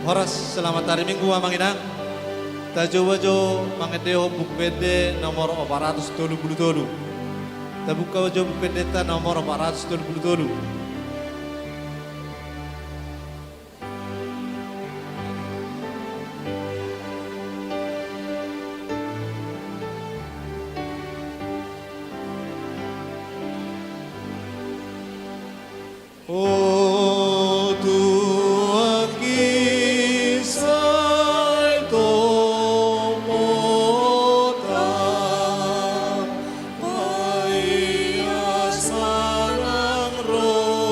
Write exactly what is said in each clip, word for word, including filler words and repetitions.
Horas, selamat hari Minggu, Amang Inang. Tajoujou ma jo mangendehon Buku Ende nomor opat ratus tolu pulu tolu. Tabuka jo Buku Endenta nomor opat ratus tolu pulu tolu. O Tuhan, kisai tomota, paia sanang ro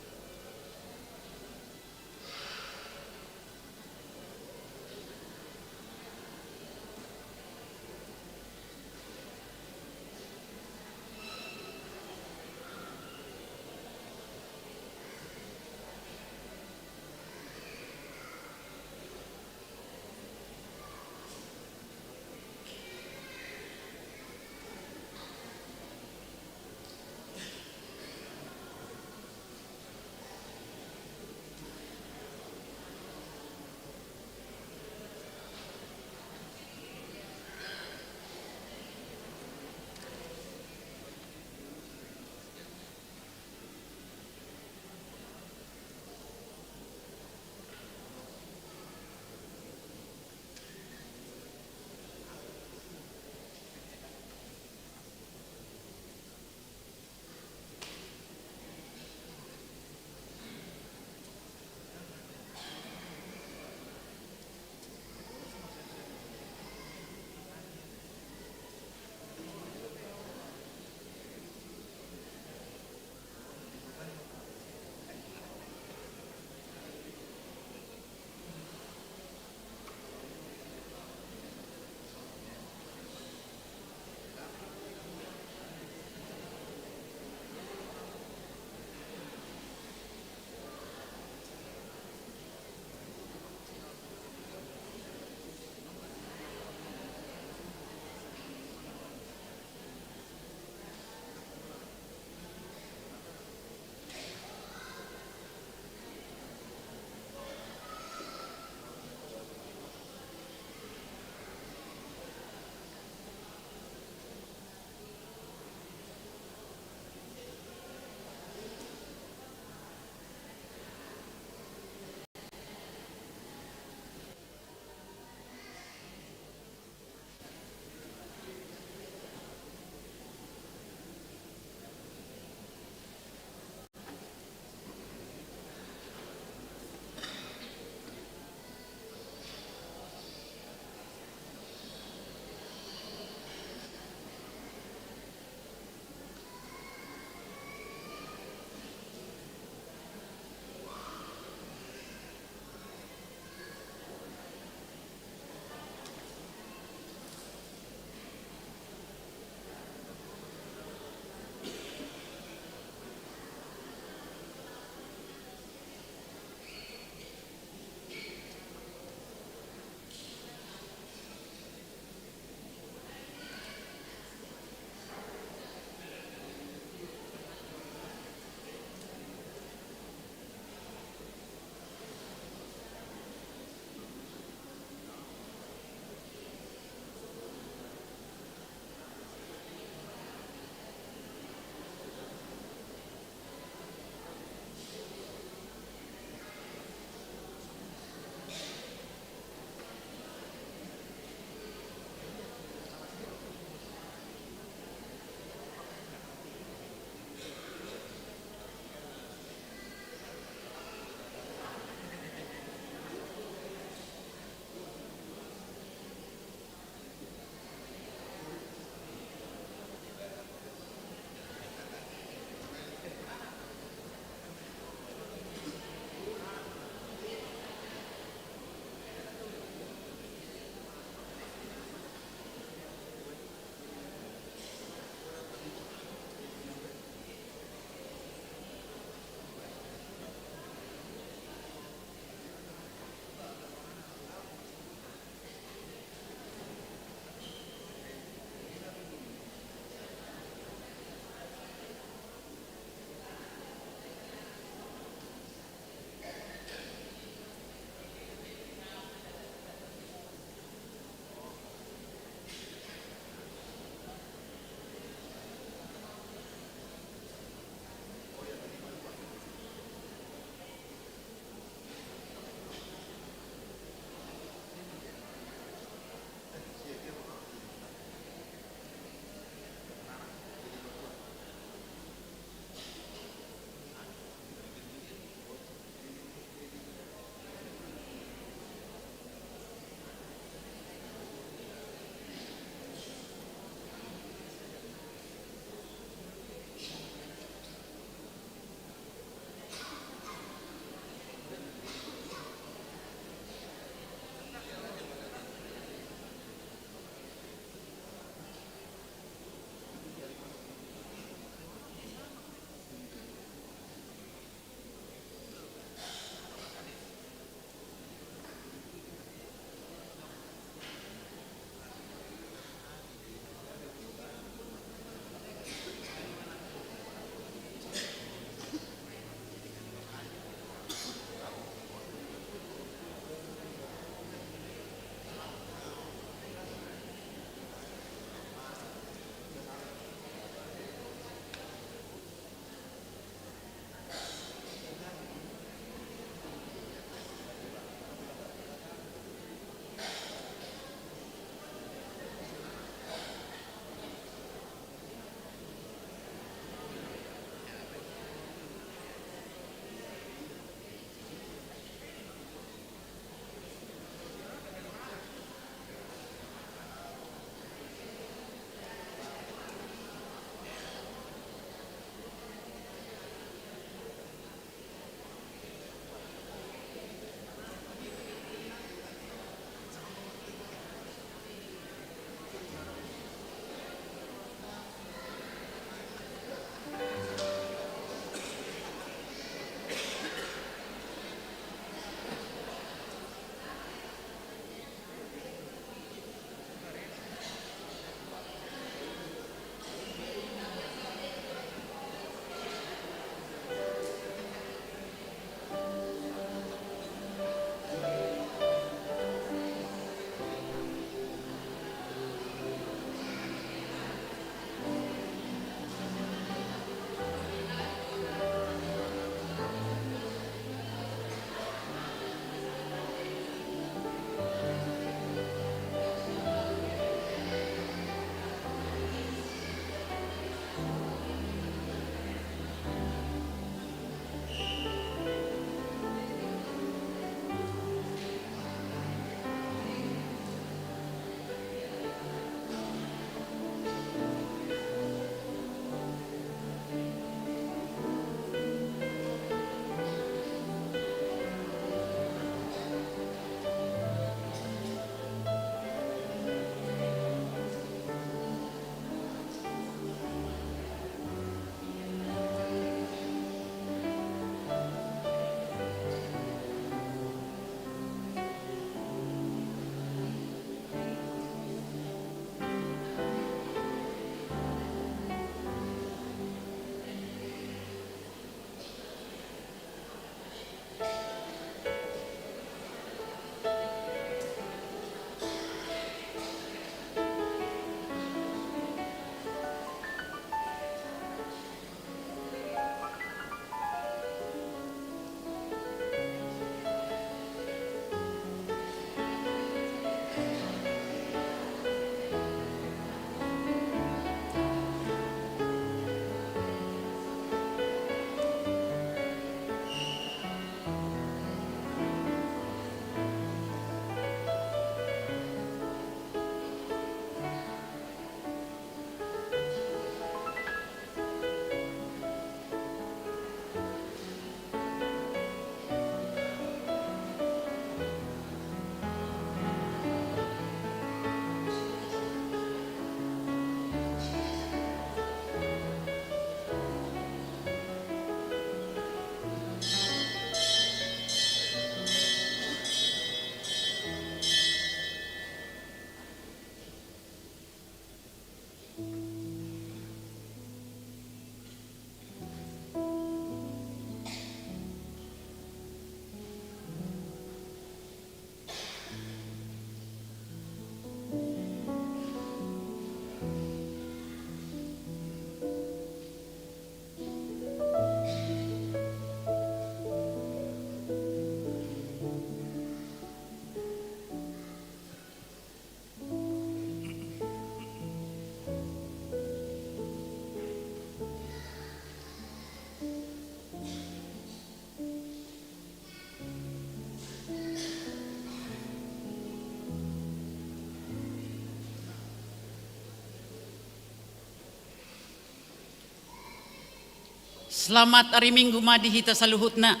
Selamat ari Minggu ma di hita saluhutna.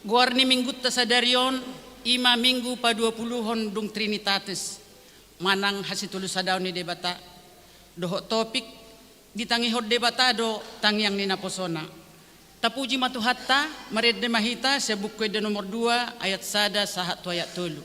Goar ni Minggunta sadari on, i ma Minggu paduapuluhon dung Trinitatis, manang hasitolusadaon ni Debata. Dohot topik, ditangihon Debata do tangiang ni naposona. Tapuji ma Tuhanta, marende ma hita sian Buku Ende nomor dua, ayat sada sahat tu ayat tolu.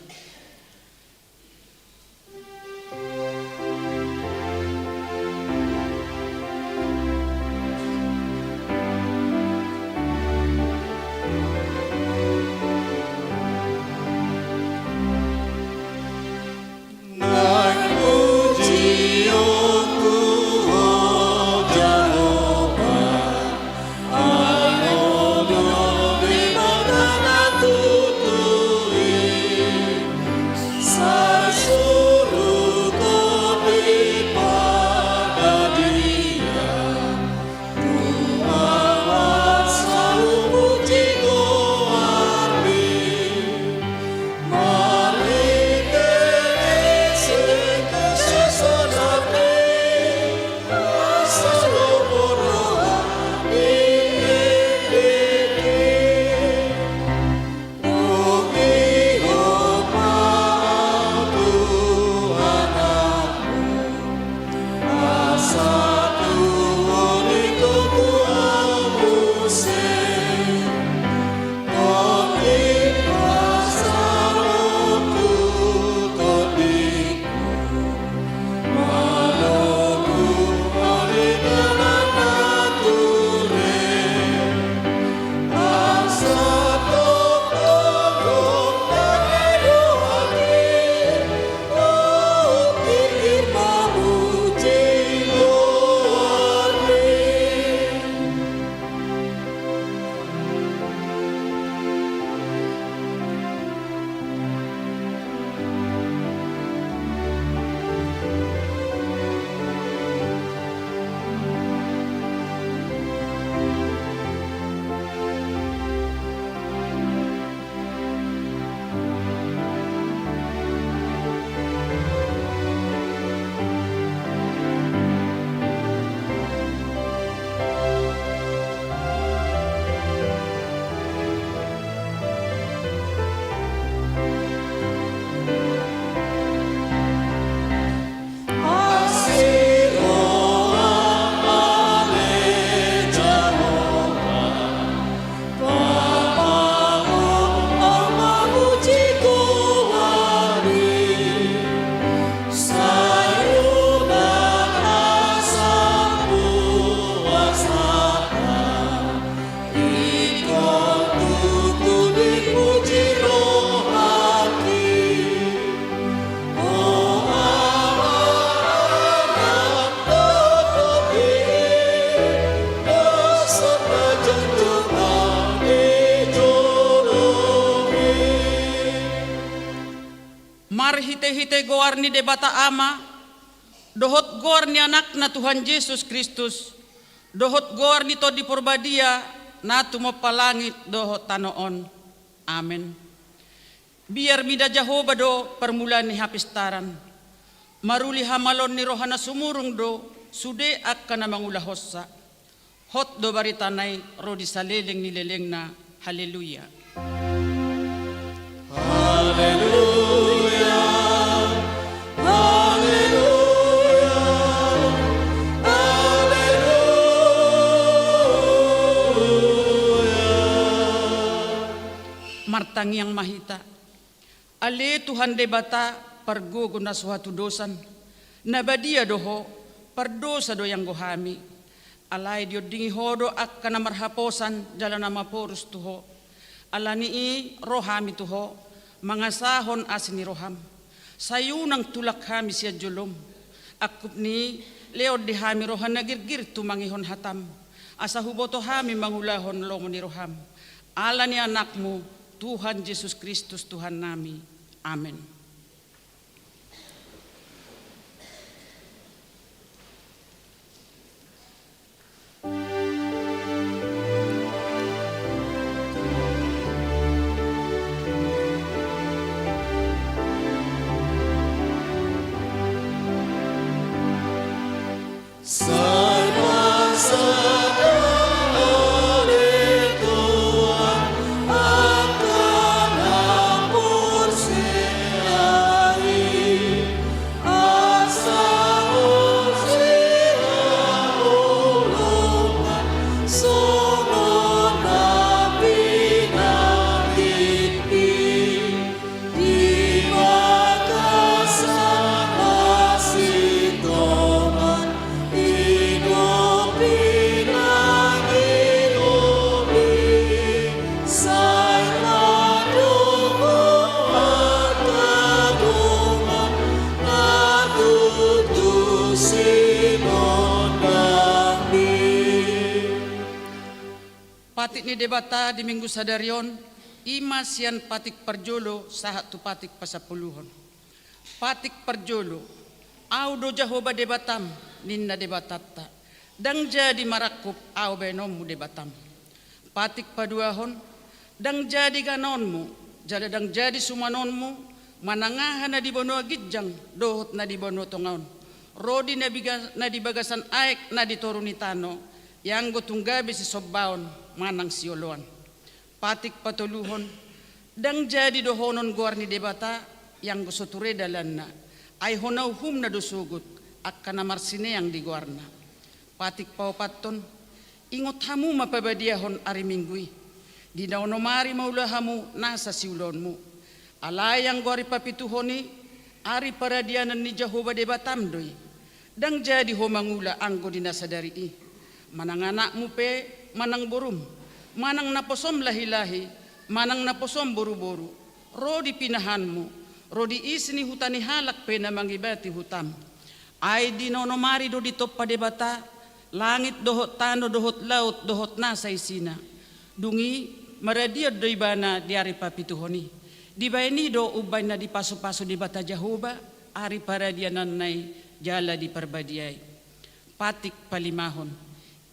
Marhitehite goar ni Debata Ama, dohot goar ni Anakna Tuhan Jesus Kristus, dohot goar ni Tondi Porbadia, na tumompa langit dohot tano on. Amen. Biar mida Jahowa do parmulaan ni hapistaran. Maruli hamaloon ni roha na sumurung do sude angka na mangulahonsa. Hot do baritana i ro di saleleng ni lelengna. Haleluya. Haleluya. Haleluya. Haleluya. Martangiang ma hita. Ale Tuhan Debata, pargogo na so hatudosan, na badia do Ho, pardosa do i anggo hami. Alai diondingi Ho do angka na marhaposan jala na maporus tu Ho. Ala ni i ro hami tu Ho, mangasahon asi ni roham. Sai unang tulak hami sian jolom. Angkup ni i, lehon di hami roha na girgir tumangihon hatam, asa huboto hami mangulahon lomo ni roham. Ala ni Anakmu, Tuhan Jesus Kristus Tuhannami. Amen. Patik ni Debata di Minggu sadari on, i ma sian patik parjolo sahat tu patik pasampuluhon. Patik parjolo, Ahu do Jahowa Debatam, ninna Debatanta. Ndang jadi marangkup Ahu baenonmu Debatam. Patik paduahon, ndang jadi ganaonmu, jala ndang jadi sumanonmu, manang aha na di banua ginjang dohot na di banua tonga on, ro di na biga-, na di bagasan aek na di toru ni tano, ianggo tung gabe sisombaon manang sioloan. Patik patoluhon, ndang jadi dohonon goar ni Debata, ianggo so ture dalanna, ai hona uhumna do sogot, angka na marsineang di goarna. Patik paopathon, ingot hamu ma pabadiahon ari Minggu i, di na onom ari maula hamu nasa siulaonmu. Alai anggo ari papituhon i, ari paradianan ni Jahowa Debatam do i. Ndang jadi ho mangula anggo di na sadari i. Manang anakmu pe, manang borum, manang naposom lahilahi, manang naposom boruboru, ro di pinahanmu, ro di isi ni huta ni halak pe na mangibati hutam. Ai di na onom ari do ditompa Debata langit dohot tano dohot laut dohot nasa isina. Dung i maradian do ibana di ari papituhon i. Dibaen i do umbaen na dipasupasu Debata Jahowa ari paradiananna i jala diparbadiai. Patik palimahon,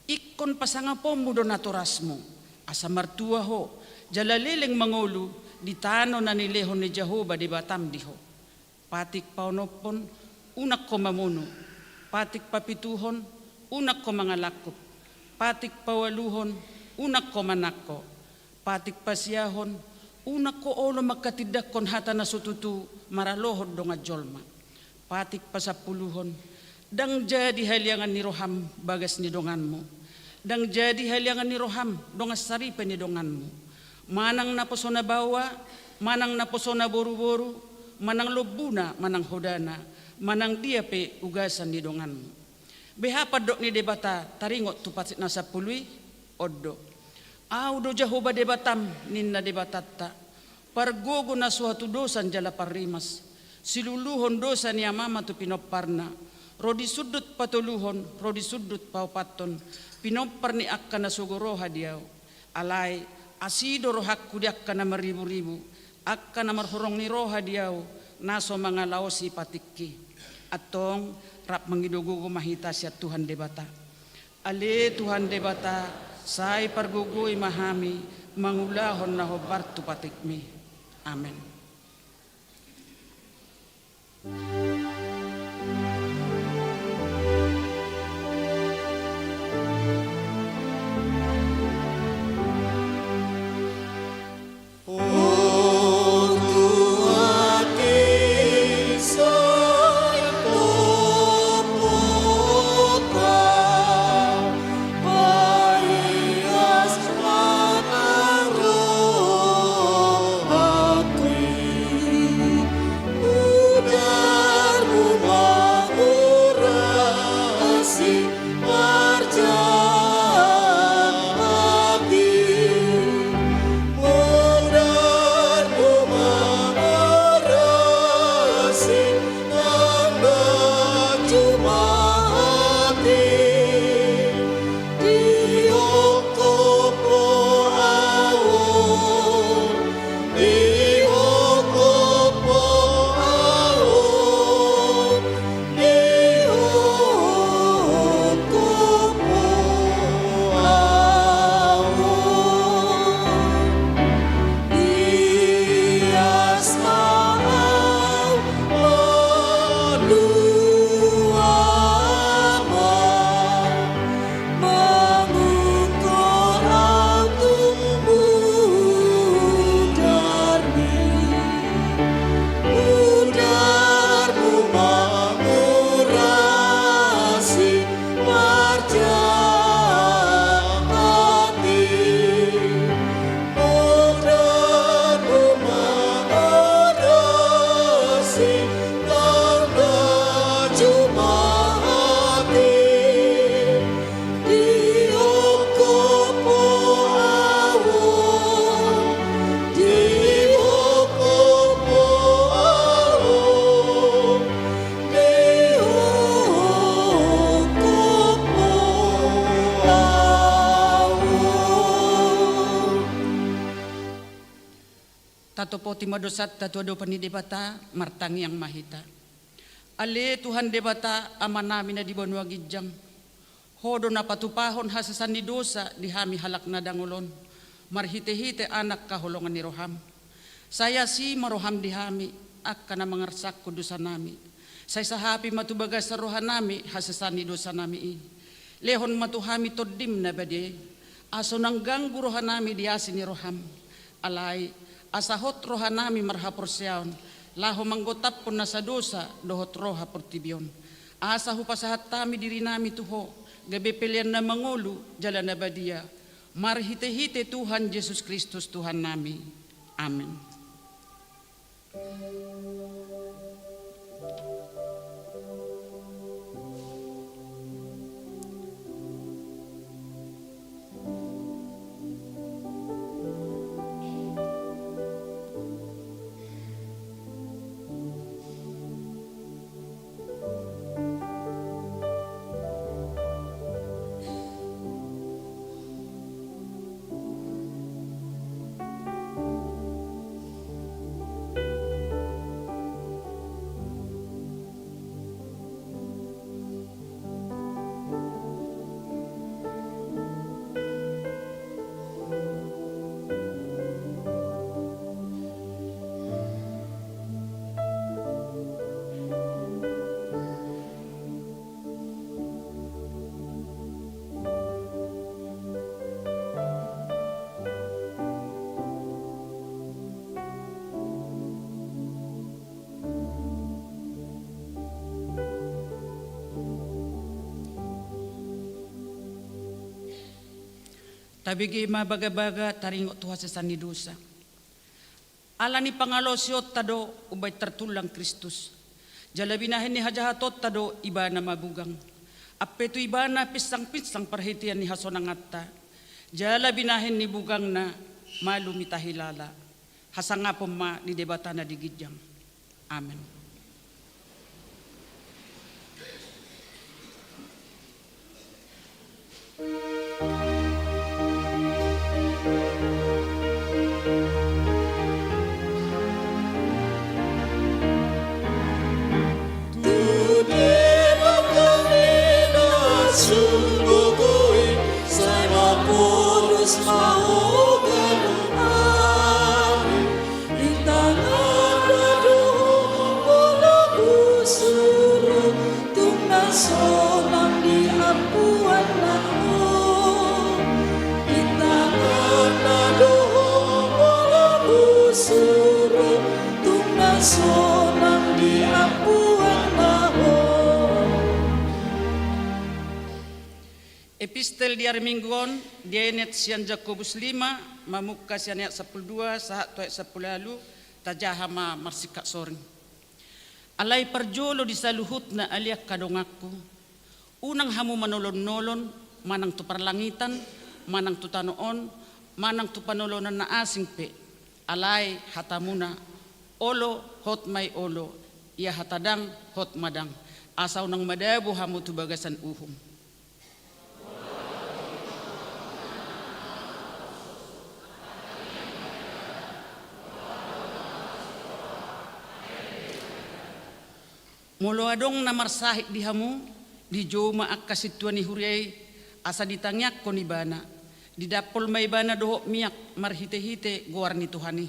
ingkon pasangaponmu do natorasmu, asa martua ho, jala leleng mangolu di tano na nilehon ni Jahowa Debatam di ho. Patik paonomhon, unang ho mamunu. Patik papituhon, unang ho mangalangkup. Patik paualuhon, unang ho manangko. Patik pasiahon, unang ho olo manghatindanghon hata na so tutu maralohon dongan jolma. Patik pasampuluhon, ndang jadi haliangan ni roham bagas ni donganmu. Ndang jadi haliangan ni roham dongan saripe ni donganmu. Manang naposona baoa, manang naposona boruboru, manang lombuna, manang hodana, manang dia pe ugasan ni donganmu. Beha pandok ni Debata taringot tu patik na sampulu i? On do. Ahu do Jahowa Debatam, ninna Debatanta, pargogo na so hatudosan jala parrimas, siluluhon dosa ni amama tu pinomparna, ro di sundut patoluhon, ro di sundut paopathon, pinompar ni angka na sogo roha di ahu. Alai, asi do rohangku di angka na marriburibu, angka na marhorong ni roha di ahu, na so mangalaosi patikki. Antong, rap mangido gogo ma hita sian Tuhan Debata. Ale Tuhan Debata, sai pargogoi ma hami mangulahon na hombar tu patikmi. Amen. ma dosanta tu adopan ni Debata, martangiang ma hita. Ale Tuhan Debata, Amanami na di banua ginjang, Ho do na patupahon hasesaan ni dosa di hami halak na dangol on, marhitehite Anak haholongan ni roham. Sai asi ma roham di hami, angka na mangarsangkon dosanami. Sai sahapi ma tu bagasan rohanami hasesaan ni dosanami i. Lehon ma tu hami Tondim na badia i, asa unang ganggu rohanami di asi ni roham. Alai, asa hot rohanami marhaporseaon, laho manggotaphon nasa dosa dohot roha portibi on. Asa hupasahat hami dirinami tu Ho, gabe pelean na mangolu jala na badia, marhitehite Tuhan Jesus Kristus Tuhannami. Amen. Tabege ma bagabaga taringot tu hasesaan ni dosa. Ala ni pangalaosionta do umbahen tartullang Kristus. Jala binahen ni hajahatonta do Ibana mabugang. Ampe tu Ibana pinsangpinsang parhitean ni hasonanganta. Jala binahen ni bugangna malum i tahilala. Hasangapon ma di Debata na di ginjang. Amen. Di tanganna do ho molo husuru, tung na sonang di ampuanna ho. Di tanganna do ho molo husuru, tung na sonang di ampuanna ho. Epistel di ari Minggu on dienet sian Jakobus lima, mamungka sian ayat sampulu dua sahat tu ayat sampulu ualu, tajaha ma marsingkat soring. Alai parjolo di saluhutna, ale angka donganku, unang hamu manolon-nolon, manang tu parlangitan, manang tu tano on, manang tu panolonan na asing pe. Alai hatamuna, olo hot ma i olo, ia hata dang hot ma dang, asa unang madabo hamu tu bagasan uhum. Molo adong na marsahit di hamu, dijou ma angka sintua ni huria i, asa ditangiangkon ibana, didampol ma ibana dohot miak marhitehite goar ni Tuhan i.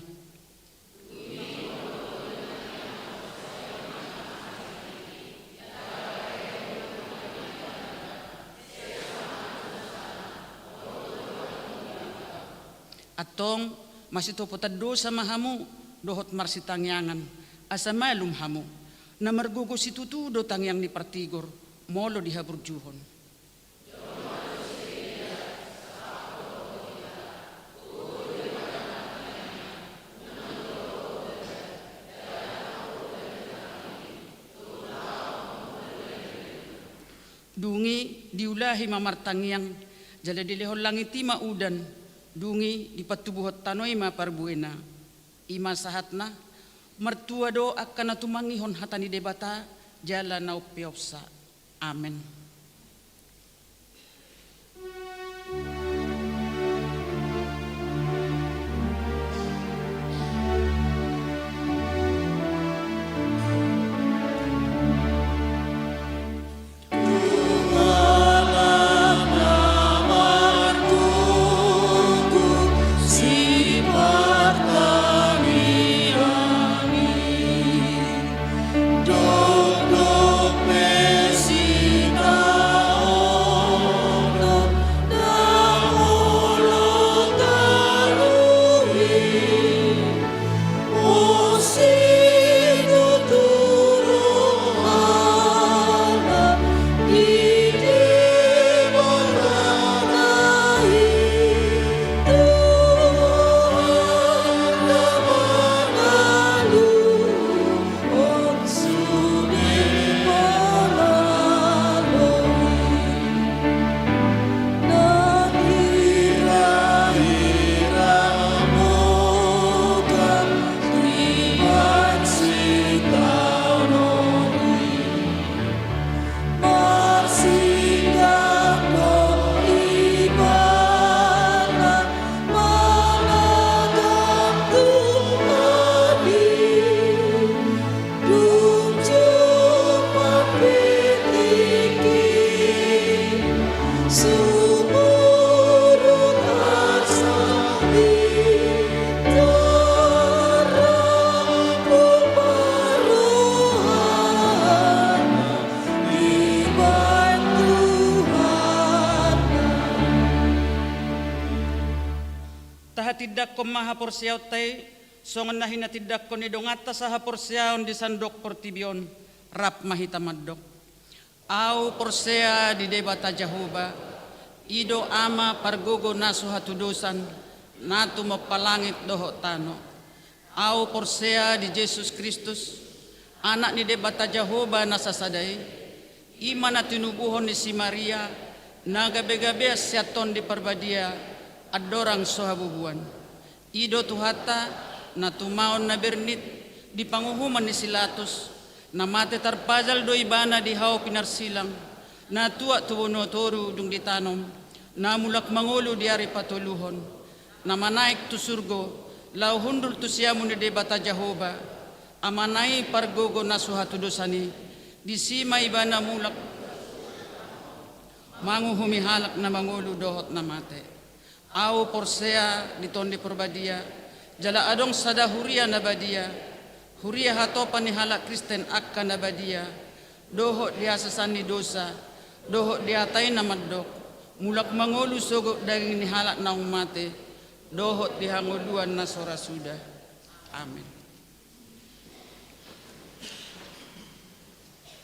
Antong, masitopotan dosa ma hamu dohot marsitangiangan, asa malum hamu. Na margogo situtu do tangiang ni partigor, molo dihaburjuhon. Dung i diulahi ma martangiang, jala dilehon langit i ma udan, dung i dipatubuhon tano i ma parbuena. I ma sahatna, martua do angka na tumangihon hata ni Debata, jala na umpeopsa. Amen. Tindanghon ma haporseaonta i, songon na hinatindangkon ni donganta sahaporseaon di sandok portibi on, rap ma hita mandok. Ahu porsea di Debata Jahowa, i do Ama pargogo na so hatudosan, na tumompa langit dohot tano. Ahu porsea di Jesus Kristus, Anak ni Debata Jahowa na sasada i, i ma na tinubuhon ni si Maria, na gabegabean sian Tondi Parbadia, andorang so habubuan. I do Tuhanta, na tumaon na bernit di panguhuman ni si Latus, na mate tarpajal do ibana di hau pinarsilang, na tuat tu banua toru dung ditanom, na mulak mangolu di ari patoluhon, na manaek tu surgo, laho hundul tu siamun ni Debata Jahowa, Amana i pargogo na so hatudosan i, disi ma ibana mulak manguhumi halak na mangolu dohot na mate. Ahu porsea di Tondi Parbadia, jala adong sada huria na badia, huria hatopan ni halak Kristen angka na badia, dohot di hasesaan ni dosa, dohot di hata i na mandok, mulak mangolu sogot daging ni halak naung mate, dohot di hangoluan na so ra suda. Amen.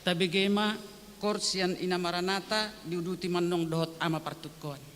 Tabege ma koor sian Ina Maranata diuduti mannong dohot Ama Partungkoan.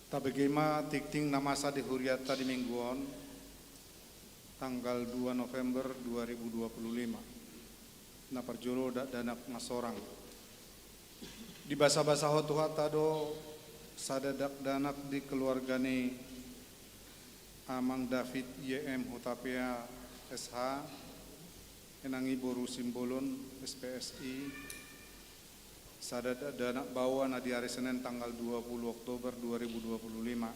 Tabege ma tingting na masa di hurianta di minggu on, tanggal dua November dua ribu dua puluh lima. Na parjolo dakdanak na sorang. Dibasabasahon Tuhanta do sada dakdanak di keluarga ni Amang David Y M Hutapea S H, inang i boru Simbolon, S P S I, sada dakdanak baoa na di ari Senen tanggal dua puluh Oktober dua ribu dua puluh lima.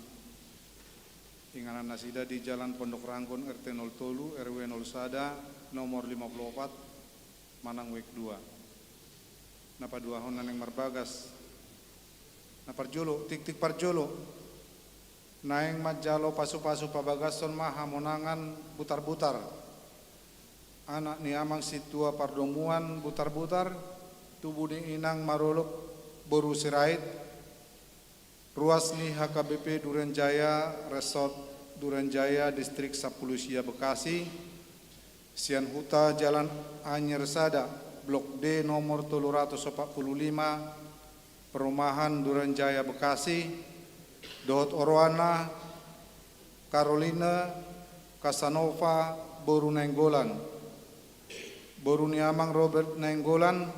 Inganan nasida di Jalan Pondok Ranggon, R T nol tolu, R W nol sada, nomor lima puluh opat, Manang Wijk dua. Na paduahon na naeng marbagas. Na parjolo, tingting parjolo. Naeng manjalo pasupasu pabagason ma hamonangan Butarbutar, anak ni Amang Sintua Pardomuan Butarbutar, tubu ni Inang Marolop boru Sirait, ruas ni H K B P Duren Jaya, Resort Duren Jaya, Distrik Sampulu Sia Bekasi, sian huta Jalan Anyer sada, Blok D, nomor tolu ratus opat puluh lima, Perumahan Duren Jaya Bekasi, dohot oroanna Caroline Casanova boru Nainggolan, boru ni Amang Robert Nainggolan,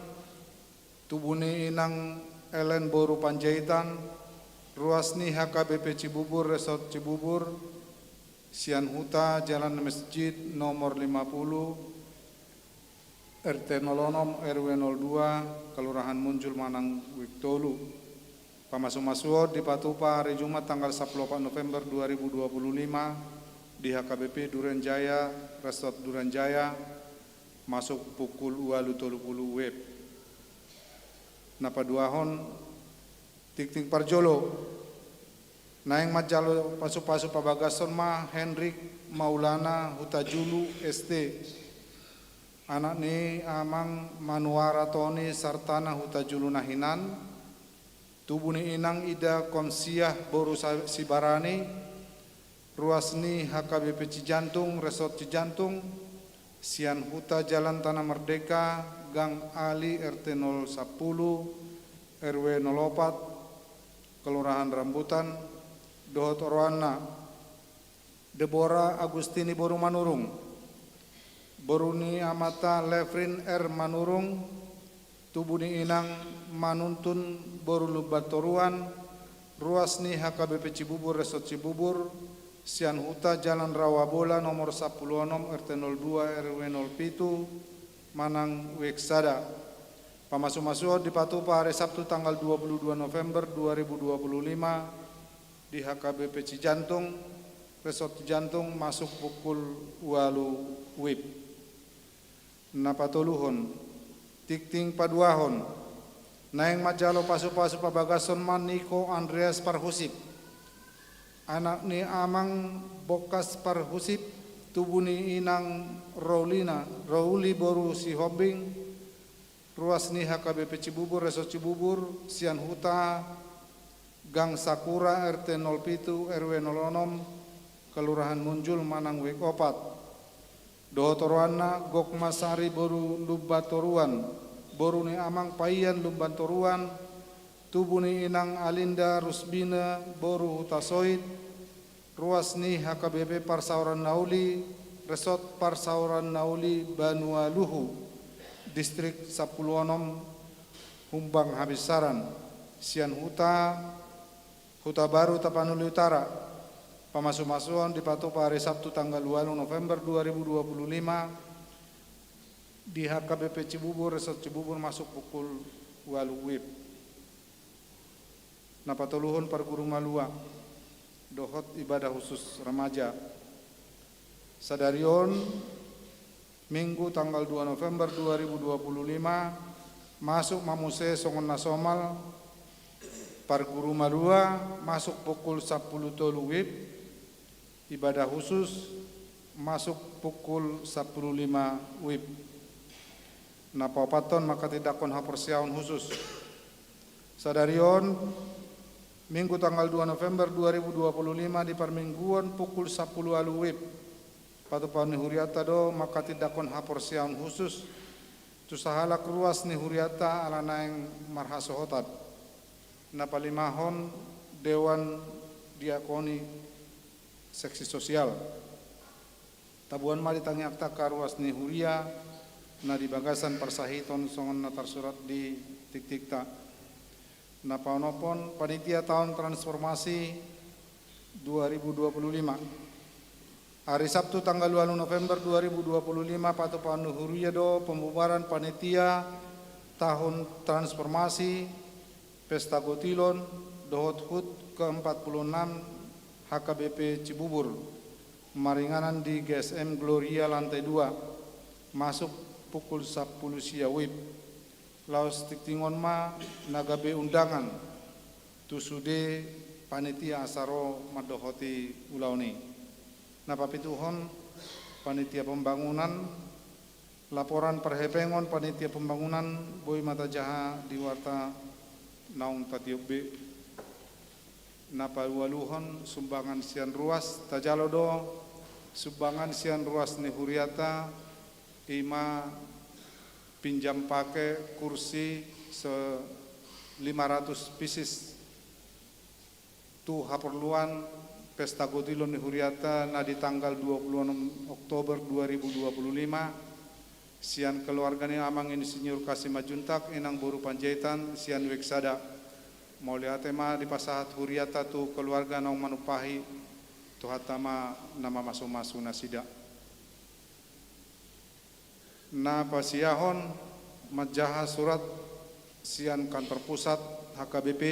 tubu ni Inang Ellen boru Panjaitan, ruas ni H K B P Cibubur, Resort Cibubur, sian huta Jalan Masjid nomor lima puluh, R T nol onom, R W nol dua, Kelurahan Munjul, Manang Wijk tolu. Pamasumasuon dipatupa ari Jumat tanggal sampulu opat November dua ribu dua puluh lima di H K B P Duren Jaya, Resort Duren Jaya, masuk pukul ualu tolu pulu WIB. Na paduahon, tingting parjolo. Naeng manjalo pasupasu pabagason ma Henrik Maulana Hutajulu S T, anak ni Amang Manuara Toni Sartana Hutajulu na hinan, tubu ni Inang Ida Konsiah boru Sa-, Sibarani, ruas ni H K B P Cijantung, Resort Cijantung, sian huta Jalan Tanah Merdeka, Gang Ali, R T nol sampulu, R W nol opat, Kelurahan Rambutan, dohot oroanna Debora Agustini boru Manurung, boru ni amanta Levrin R Manurung, tubu ni Inang Manuntun boru Lumbantoruan, ruas ni H K B P Cibubur, Resort Cibubur, sian huta Jalan Rawabola nomor sampulu onom, R T nol dua, R W nol pitu, Manang Wijk sada. Pamasumasuon dipatupa ari Sabtu tanggal dua puluh dua November dua ribu dua puluh lima di H K B P Cijantung, Resort Cijantung, masuk pukul ualu WIB. Na patoluhon, tingting paduahon. Naeng manjalo pasupasu pabagason ma Niko Andreas Parhusip, anak ni Amang Bokas Parhusip, tubu ni Inang Raulina, Rauli boru Sihombing, ruas ni H K B P Cibubur, Resort Cibubur, sian huta Gang Sakura, R T nol pitu, R W nol onom, Kelurahan Munjul, Manang Wijk opat. Dohot oroanna Gokmasari boru Lumbantoruan, boru ni Amang Paian Lumbantoruan, tubu ni Inang Alinda Rusbina boru Hutasoit, ruas ni H K B P Parsaoran Na Uli, Resort Parsaoran Na Uli Banua Luhu, Distrik Sampulu Onom, Humbang Habinsaran, sian huta Hutabaru, Tapanuli Utara. Pamasumasuon dipatupa ari Sabtu tanggal ualu November dua ribu dua puluh lima di H K B P Cibubur, Resort Cibubur, masuk pukul ualu WIB. Na patoluhon, parguru malua dohot ibadah khusus remaja. Sadari on, Minggu tanggal dua November dua ribu dua puluh lima, masuk ma muse songon na somal, parguru malua masuk pukul sampulu tolu WIB, ibadah khusus masuk pukul sampulu lima WIB. Na paopathon, manghatindanghon haporseaon khusus. Sadari on, Minggu tanggal dua November dua ribu dua puluh lima, di parmingguon, pukul sampulu ualu WIB, patupaon ni hurianta do manghatindanghon haporseaon khusus tu sahalak ruas ni hurianta ala naeng marhasohotan. Na palimahon, Dewan diakoni seksi sosial. Taboan ma di tangiangta angka ruas ni huria na di bagasan parsahiton songon na tarsurat di tingtingta. Na paonomhon, panitia taon transformasi dua ribu dua puluh lima. Ari Sabtu tanggal ualu November dua ribu dua puluh lima, patupaon ni huria do pembubaran panitia taon transformasi Pesta Gotilon dohot hut ke empat puluh enam H K B P Cibubur, maringanan di G S M Gloria lantai dua, masuk pukul sampulu sia WIB. Laos tingting on ma na gabe undangan tu sude panitia asa ro mandohoti ulaon i. Na papituhon, panitia pembangunan, laporan parhepengon panitia pembangunan boi ma tajaha di warta naung tatiop be. Na paualuhon, sumbangan sian ruas, tajalo do sumbangan sian ruas ni huriata, i ma pinjam pake kursi se lima ratus pieces tu haporluan Pesta Gotilon ni huriata na di tanggal dua puluh enam Oktober dua ribu dua puluh lima, sian keluarga ni Amang Insinyur Kasi Manjuntak, Inang boru Panjaitan, sian Wik sada. Mauliate ma dipasahat huriata tu keluarga naung manumpahi, Tuhanta ma na mamasumasu nasida. Na pasiahon manjaha surat sian kantor pusat H K B P,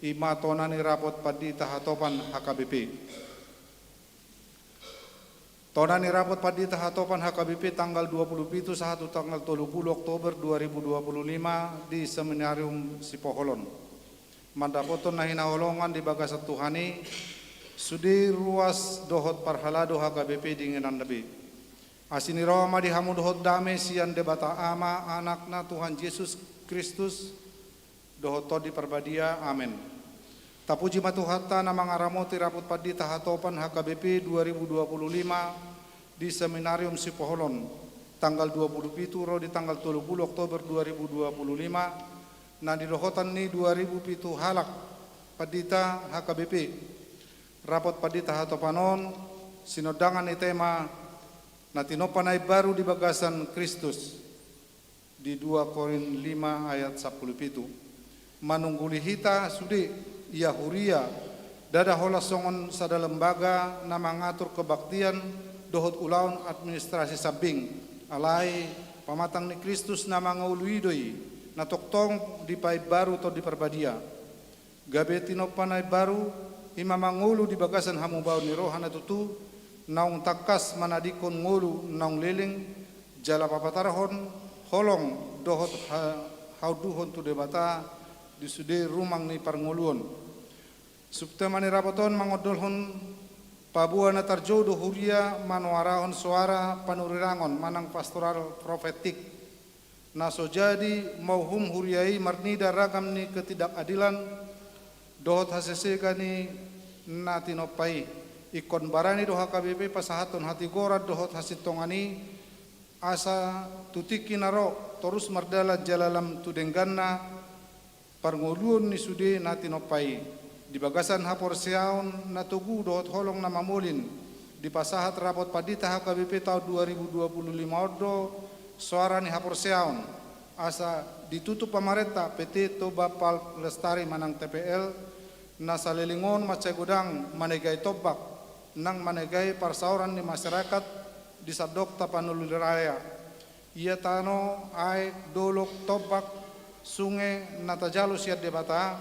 i ma tona ni rapot pandita hatopan H K B P. Tona ni rapot pandita hatopan H K B P tanggal dua puluh pitu sahat tu tanggal tolu puluh Oktober dua ribu dua puluh lima di Seminarium Sipoholon. Mandapothon na hinaholongan di bagasan Tuhan i, sude ruas dohot parhalado H K B P di ingananna be. Asi ni roha ma di hamu dohot dame sian Debata Ama, Anakna Tuhan Jesus Kristus, dohot Tondi Parbadia. Amen. Tapuji ma Tuhanta na mangaramoti rapot pandita hatopan H K B P dua ribu dua puluh lima di Seminarium Sipoholon, tanggal dua puluh pitu ro di tanggal tolu puluh Oktober dua ribu dua puluh lima, na nidohotan ni dua ribu pitu halak pandita H K B P. Rapot pandita hatopan on sinondangan ni tema na tinompa na imbaru di bagasan Kristus di dua Korint lima ayat sampulu pitu. Manungguli hita sude, ia huria, ndada holan songon sada lembaga na mangatur kebaktian dohot ulaon administrasi sambing, alai pamatang ni Kristus na mangolu i do i, na tongtong dipaimbaru Tondi Parbadia. Gabe tinompa na imbaru, i ma mangolu di bagasan hamubaon ni roha na tutu, naung tangkas manadingkon ngolu naung leleng, jala papatarhon holong dohot ha-, haunduhon tu Debata di sude rumang ni parngoluon. Subtema ni rapot on mangondolhon paboa na tarjou do huria manoarahon soara panurirangon manang pastoral profetik. Na so jadi mauhum huria i marnida ragam ni ketidakadilan dohot hasesegan ni na tinompa i. Ingkon barani do H K B P pasahathon hatigoran dohot hasintongan i, asa tu tingki na ro torus mardalan jala lam tu dengganna parngoluon ni sude na tinompa i. Di bagasan haporseaon na togu dohot holong na mamolin, dipasahat rapot pandita H K B P taon dua ribu dua puluh lima on do soara ni haporseaon, asa ditutup pamarenta P T Toba Pulp Lestari manang T P L, na saleleng on mansai godang manegai tombak nang manegai parsaoran ni masyarakat di sandok Tapanuli Raya. Ia tano, aek, dolok, tombak, sunge na tajalo sian Debata,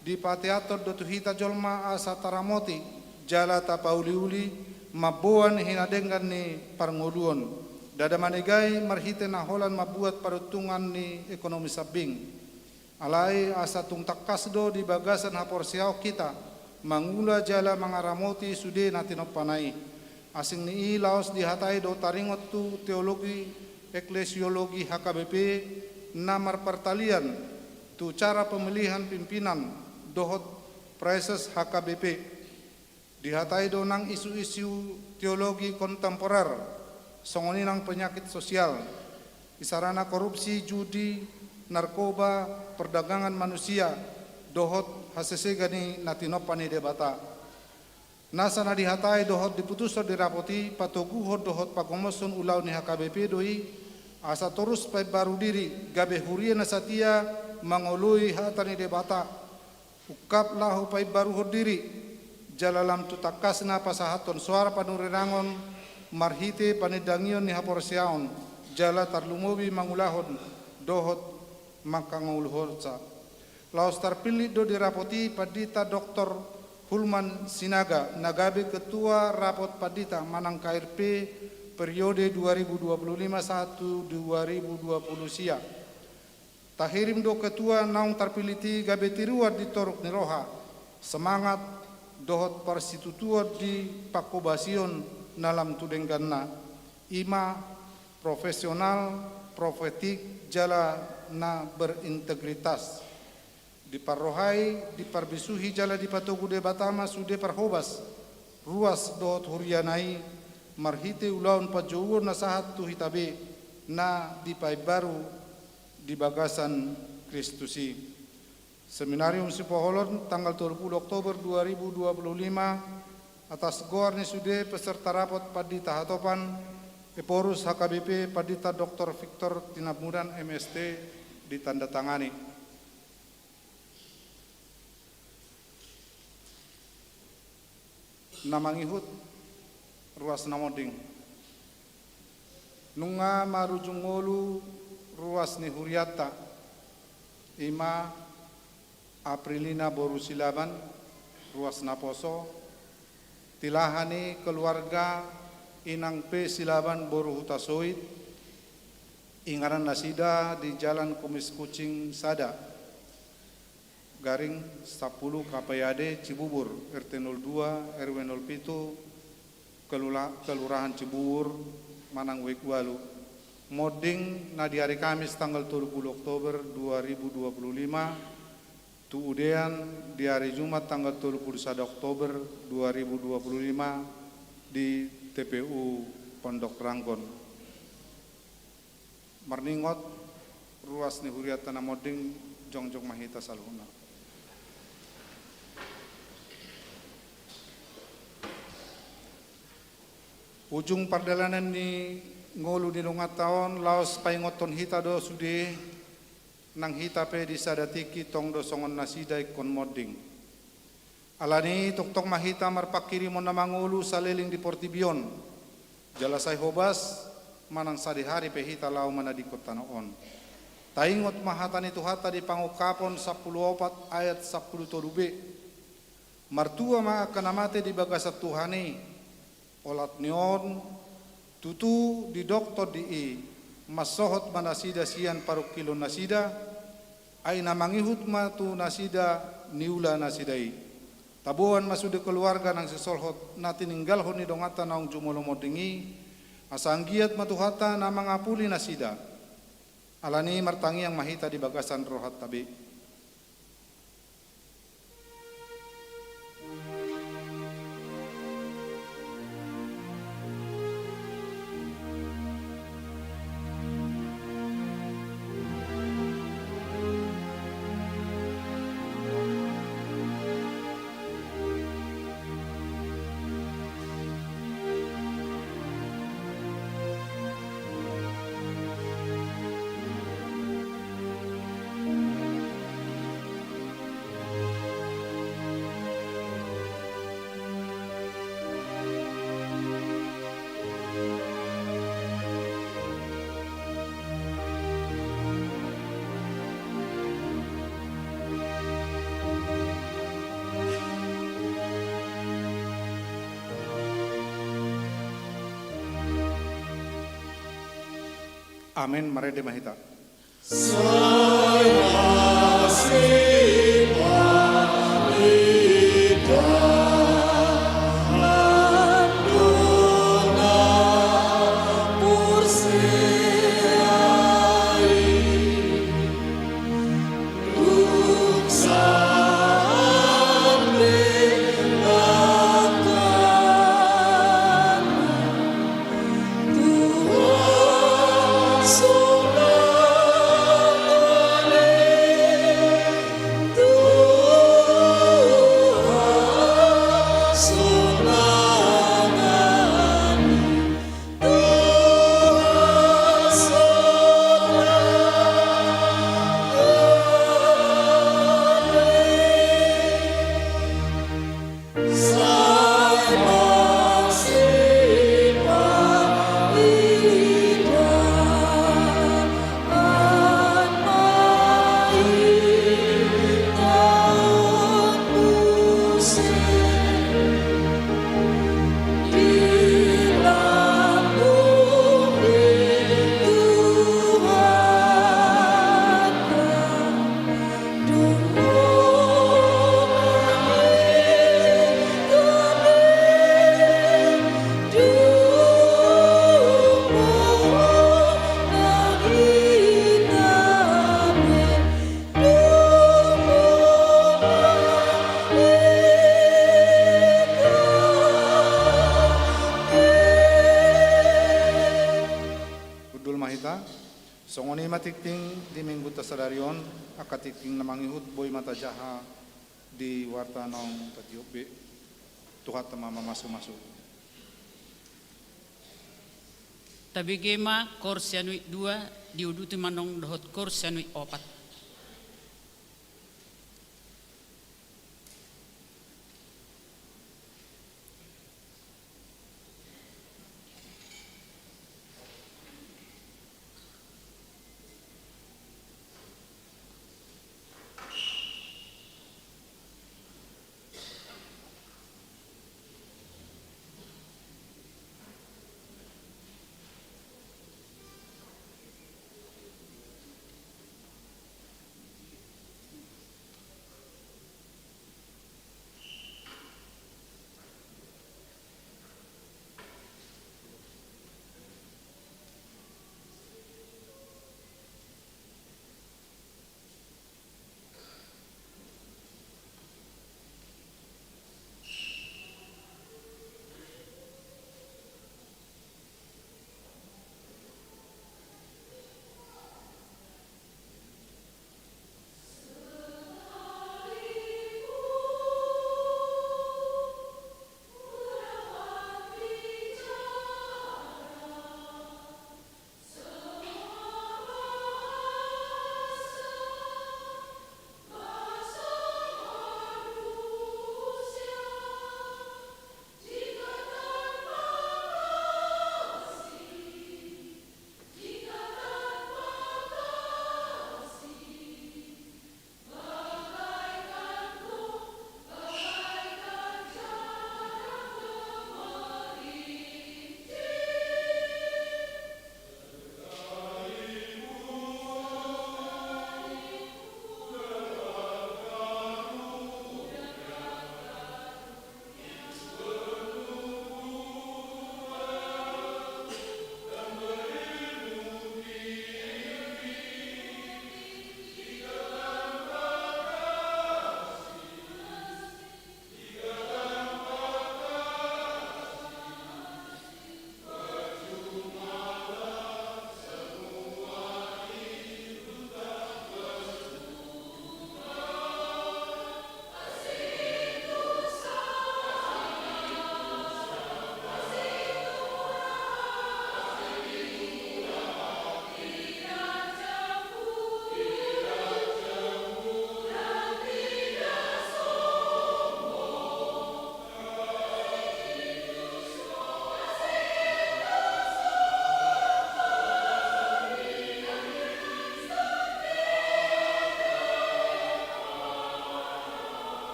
dipateanhon do tu hita jolma asa taramoti jala tapauliuli mamboan hinadenggan ni parngoluon, ndada manegai marhite na holan mambuat paruntungan ni ekonomi sambing. Alai asa tung tangkas do di bagasan haporseaon hita mangula jala mangaramoti sude na tinompana i. Asing ni i laos dihatai do taringot tu teologi eklesiologi H K B P na marpartalian tu cara pemilihan pimpinan dohot praeses H K B P. Dihatai do nang isu-isu teologi kontemporer, songon i nang penyakit sosial, isarana korupsi, judi, narkoba, perdagangan manusia, dohot hasesega ni na tinompa ni Debata. Nasa na dihatai dohot diputushon di rapot i patoguhon dohot pagomoshon ulaon ni H K B P do i, asa torus paimbaru diri gabe huria na satia mangoloi hata ni Debata, ungkap laho paimbaruhon diri, jala lam tu tangkasna pasahathon soara panurirang on marhite panindangion ni haporseaon, jala tarlumobi mangulahon dohot mangkangoluhonsa. Laos tarpillit do di rapot i Pandita Doktor Hulman Sinaga na gabe Ketua Rapot Pandita manang K R P periode dua ribu dua puluh lima sahat tu dua ribu dua puluh sia. Tahirim do ketua naung tarpillit i gabe tiruan di toruk ni roha, semangat, dohot parsitutuon di pangkobasion na lam tu dengganna, i ma profesional, profetik, jala na berintegritas. Diparrohai, diparbisuhi jala dipatogu Debata ma sude parhobas, ruas dohot huriana i, marhite ulaon panjouon na sahat tu hita be, na dipaimbaru di bagasan Kristus i. Seminarium Sipoholon, tanggal tolu pulu Oktober dua ribu dua pulu lima, atas goar ni sude peserta rapot Pandita Hatopan, Ephorus H K B P, Pandita Doktor Victor Tinambunan M S T, ditandatangani. Na mangihut, ruas na monding. Nunga marujung ngolu ruas ni hurianta, i ma Aprilina boru Silaban, ruas naposo, tilaha ni keluarga Inang P Silaban boru Hutasoit, inganan nasida di Jalan Kumis Kucing sada, garing sampulu K P A D Cibubur, R T nol dua, R W nol pitu, Kelula-, Kelurahan Cibubur, manang W K ualu. Monding na di ari Kamis tanggal tolu pulu Oktober dua ribu dua pulu lima, tu udean di ari Jumat tanggal tolu pulu sada Oktober dua ribu dua pulu lima di T P U Pondok Ranggon. Marningot, ruas ni hurianta na monding, jongjong ma hita saluhutna. Ujung pardalanan ni ngolu ni donganta on, laos paingothon hita do sude, nang hita pe di sada tingki tong do songon nasida ingkon monding. Alani i tongtong ma hita marpanghirimon na mangolu saleleng di portibi on, jala sai hobas manang sadihari pe hita laho manadingkon tano on. Taingot ma hata ni Tuhanta di Pangungkapon sampulu opat ayat sampulu tolu B. Martua ma angka na mate di bagasan Tuhan i, olat ni on, tutu didok Tondi i, mansohot ma nasida sian parungkilon nasida, ai na mangihut ma tu nasida niula nasida i. Taboan ma sude keluarga nang sisolhot na tininggalhon ni donganta naung jumolo monding i, asa anggiat ma Tuhanta na mangapuli nasida. Alani i martangiang ma hita di bagasan rohanta be. Amen. Marende ma hita. hita. Songon i ma tingting di minggunta sadari on, angka tingting na mangihut boi ma tajaha di warta naung tatiop be. Tuhanta ma mamasumasu. Tabege ma kor sianuit dua, diuduti ma annon dohot kor sianuit opat.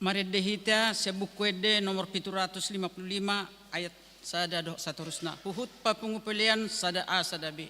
Marende hita sian Buku Ende nomor pitu ratus lima puluh lima, ayat sada dohot satorusna. Huhut papungu pelean sada A sada B.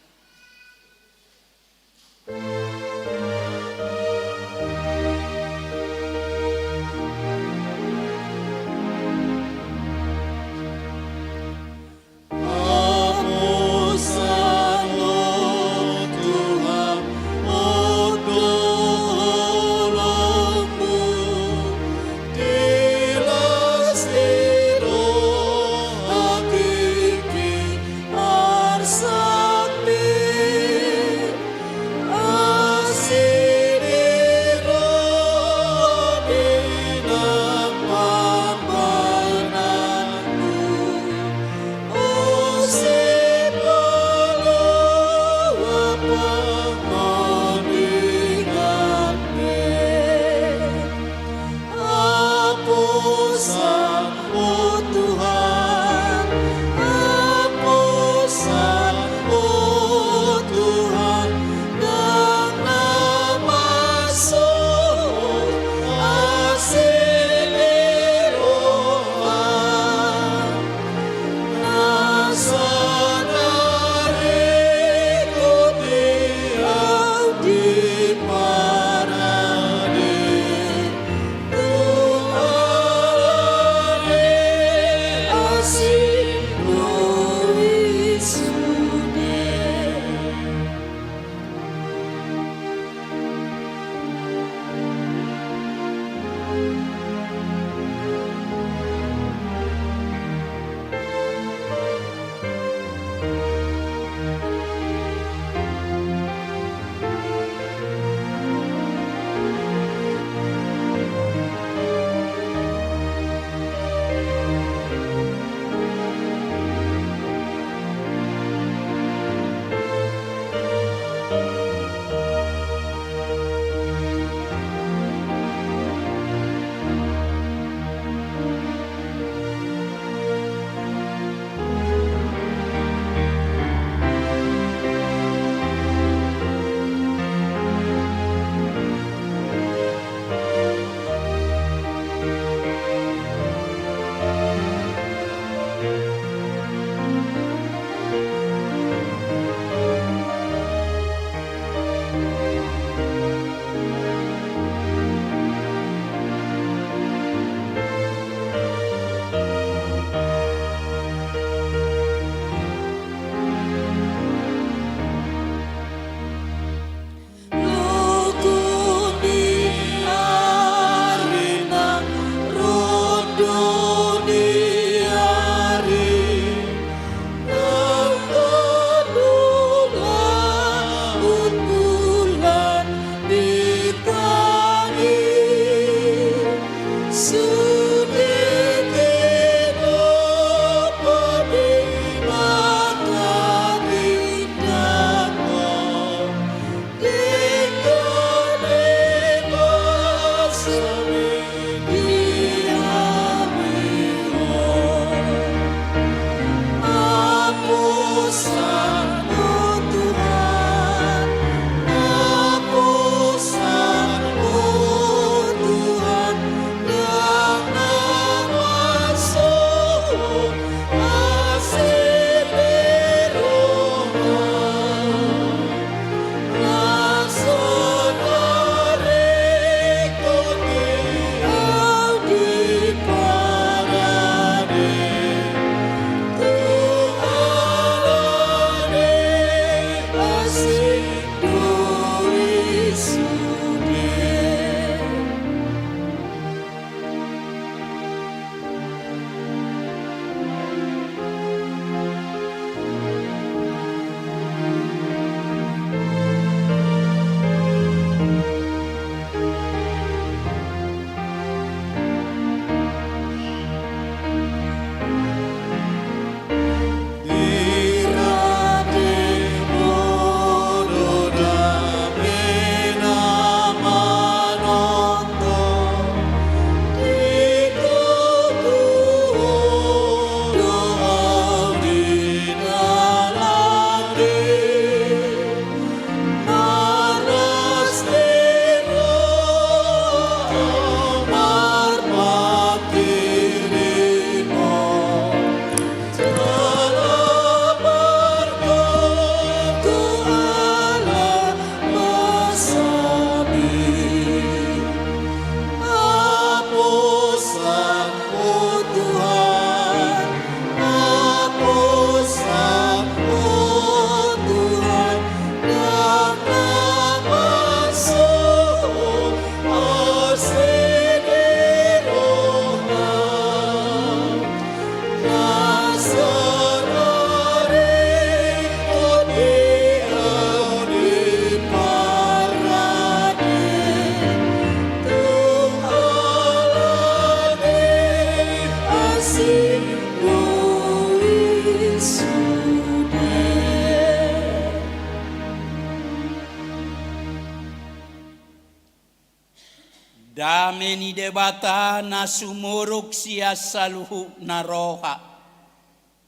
Dame ni Debata na sumurung sian saluhutna roha,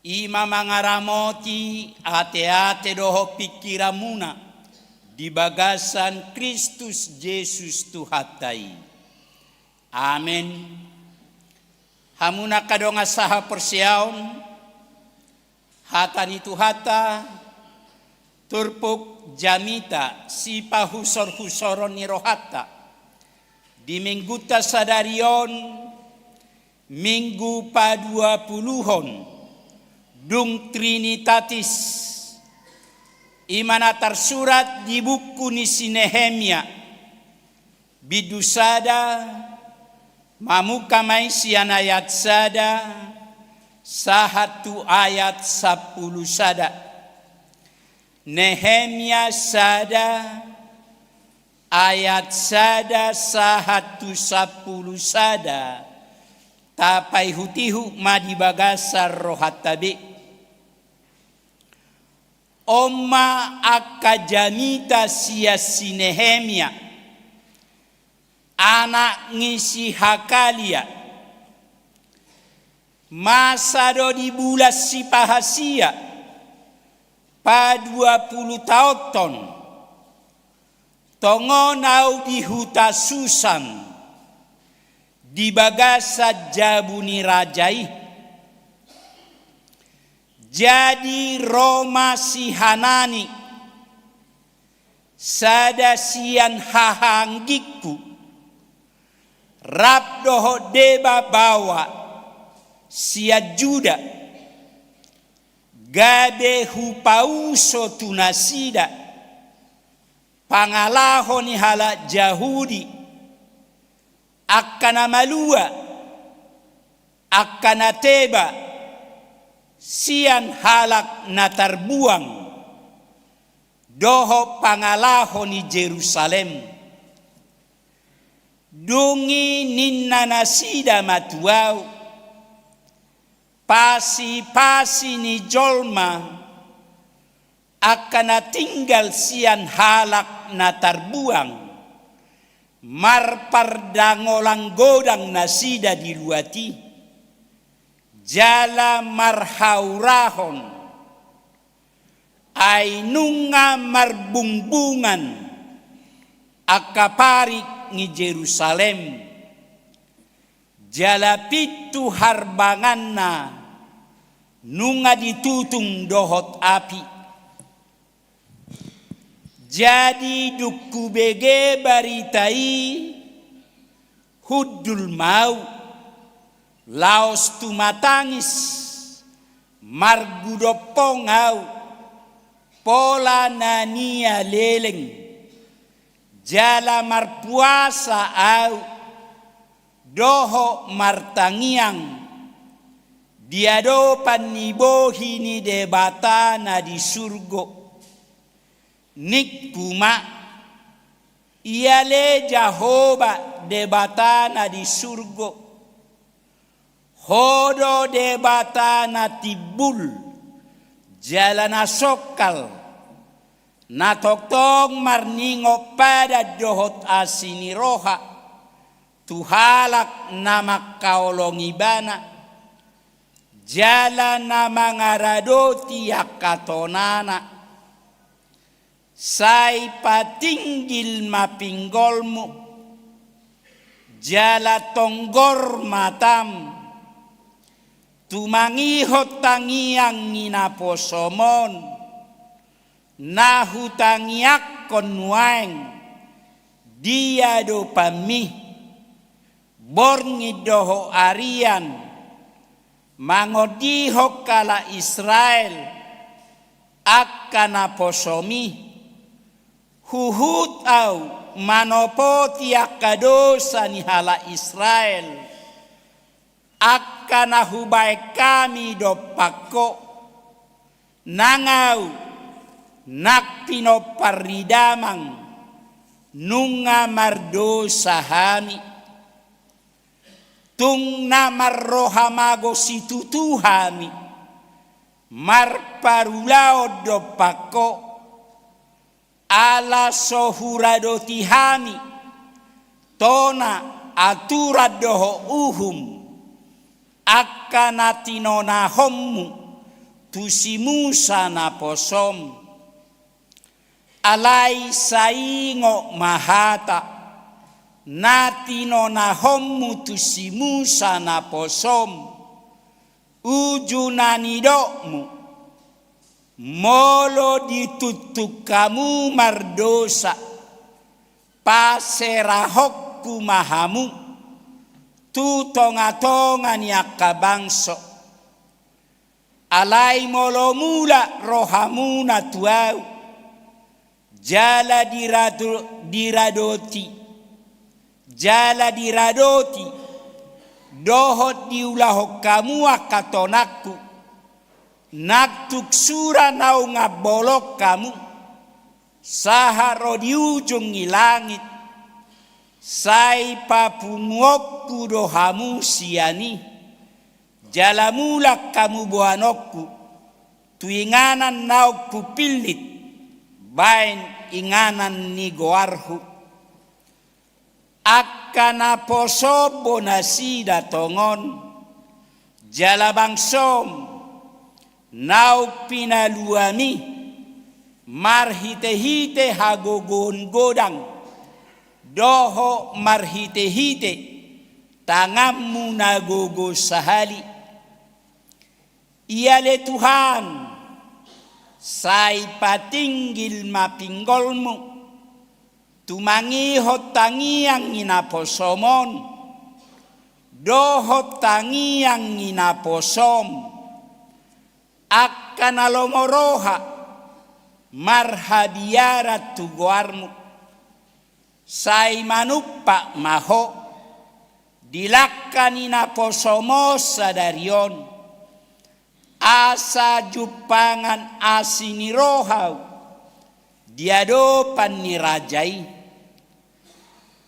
i ma mangaramoti ateate dohot pingkiranmuna di bagasan Kristus Jesus Tuhanta i. Amen. Hamu angka dongan sahaporseaon, hata ni Tuhanta, turpuk jamita sipahusorhusoron ni rohanta di Minggunta sadari on, Minggu paduapuluhon, dung Trinitatis, i ma na tarsurat di buku ni si Nehemia, bindu sada, mamungka ma i sian ayat sada sahat tu ayat sampulu sada. Nehemia sada, ayat sada sahat tu sampulu sada, tapaihutihut ma di bagasan rohanta be. On ma angka jamita sian si Nehemia, anak ni si Hakalia, masa do di bulan sipahasia, paduapulu taonhon, tongon ahu di huta Susan, di bagasan jabu ni raja i. Jadi ro ma si Hanani, sada sian hahaanggingku, rap dohot deba baoa sian Juda, gabe hupauso tu nasida pangalaho ni halak Jahudi, angka na malua, angka na teba sian halak na tarbuang, dohot pangalaho ni Jerusalem. Dung i ninna nasida ma tu ahu, pasipasi ni jolma, angka na tinggal sian halak na tarbuang, marpardangolan godang nasida di luat i, jala marhaurahon, ai nunga marbungbungan angka parik ni Jerusalem, jala pintu harbanganna nunga ditutung dohot api. Jadi dung hubege barita i, hundul ma ahu, laos tumatangis, margudompong ahu, pola na nialeleng, jala marpuasa ahu, dohot martangiang di adopan ni bohi ni Debata na di surgo. Ningku ma, ia le Jahowa Debata na di surgo. Ho do Debata na timbul, jala na songkal, na tongtong marningot padan dohot asi ni roha tu halak na mangkaholongi Ibana, jala na mangaradoti angka tonana. Sai patinggil ma pinggolmu, jala tonggor matam, tumangihon tangiang ni naposom on, na hutangiangkon nuaeng di adopanmi, borngin dohot arian, mangondihon halak Israel angka naposomi. Huhut ahu manopoti angka dosa ni halak Israel, angka na hubaen hami dompak ho. Nang ahu, nang pinompar ni damang, nunga mardosa hami. Tung na marroha mago situtu hami, marparulaon dompak ho, ala so huradoti hami Tona, aturan dohot uhum, angka na tinonahonmu tu si Musa naposom. Alai sai ingot ma hata na tinonahonmu tu si Musa naposom, uju na nidokmu, molo dituntun hamu mardosa, paserahonku ma hamu tu tongatonga ni angka bangso. Alai molo mulak rohamuna tu Ahu, jala dirado-, diradoti, jala diradoti, dohot diulahon hamu angka tonangku, nang tung sura naung ambolon hamu, sahat ro di ujung ni langit, sai papunguonku do hamu sian i, jala mulak hamu boanonku tu inganan naung hupillit baen inganan ni goarhu. Angka naposom do nasida tongon, jala bangsom naung pinaluami marhitehite hagogoon godang dohot marhitehite tanganmu na gogo sahali. Ia ale Tuhan, sai patinggil ma pinggolmu tumangihon tangiang ni naposom on dohot tangiang ni naposom, angka na lomo roha marhabiaran tu goarmu. Sai manumpak ma ho di langka ni naposom on sadari on, asa jumpangan asi ni roha ahu di adopan ni raja i.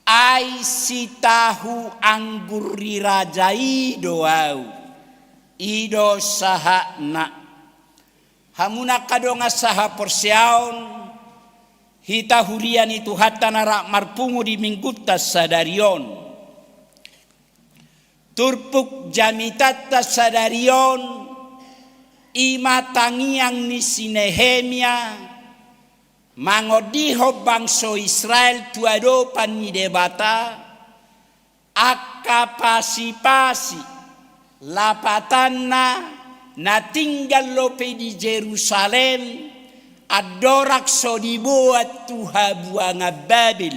Ai sitahu anggur ni raja i do ahu, i do sahatna. Hamu angka dongan sahaporseaon, hita huria ni Tuhanta na rap marpungu di Minggunta sadari on. Turpuk jamitanta sadari on, i ma tangiang ni si Nehemia mangondihon bangso Israel tu adopan ni Debata, angka pasipasi lapatanna na tinggal dope di Jerusalem, andorang so diboan tu habuangan Babel.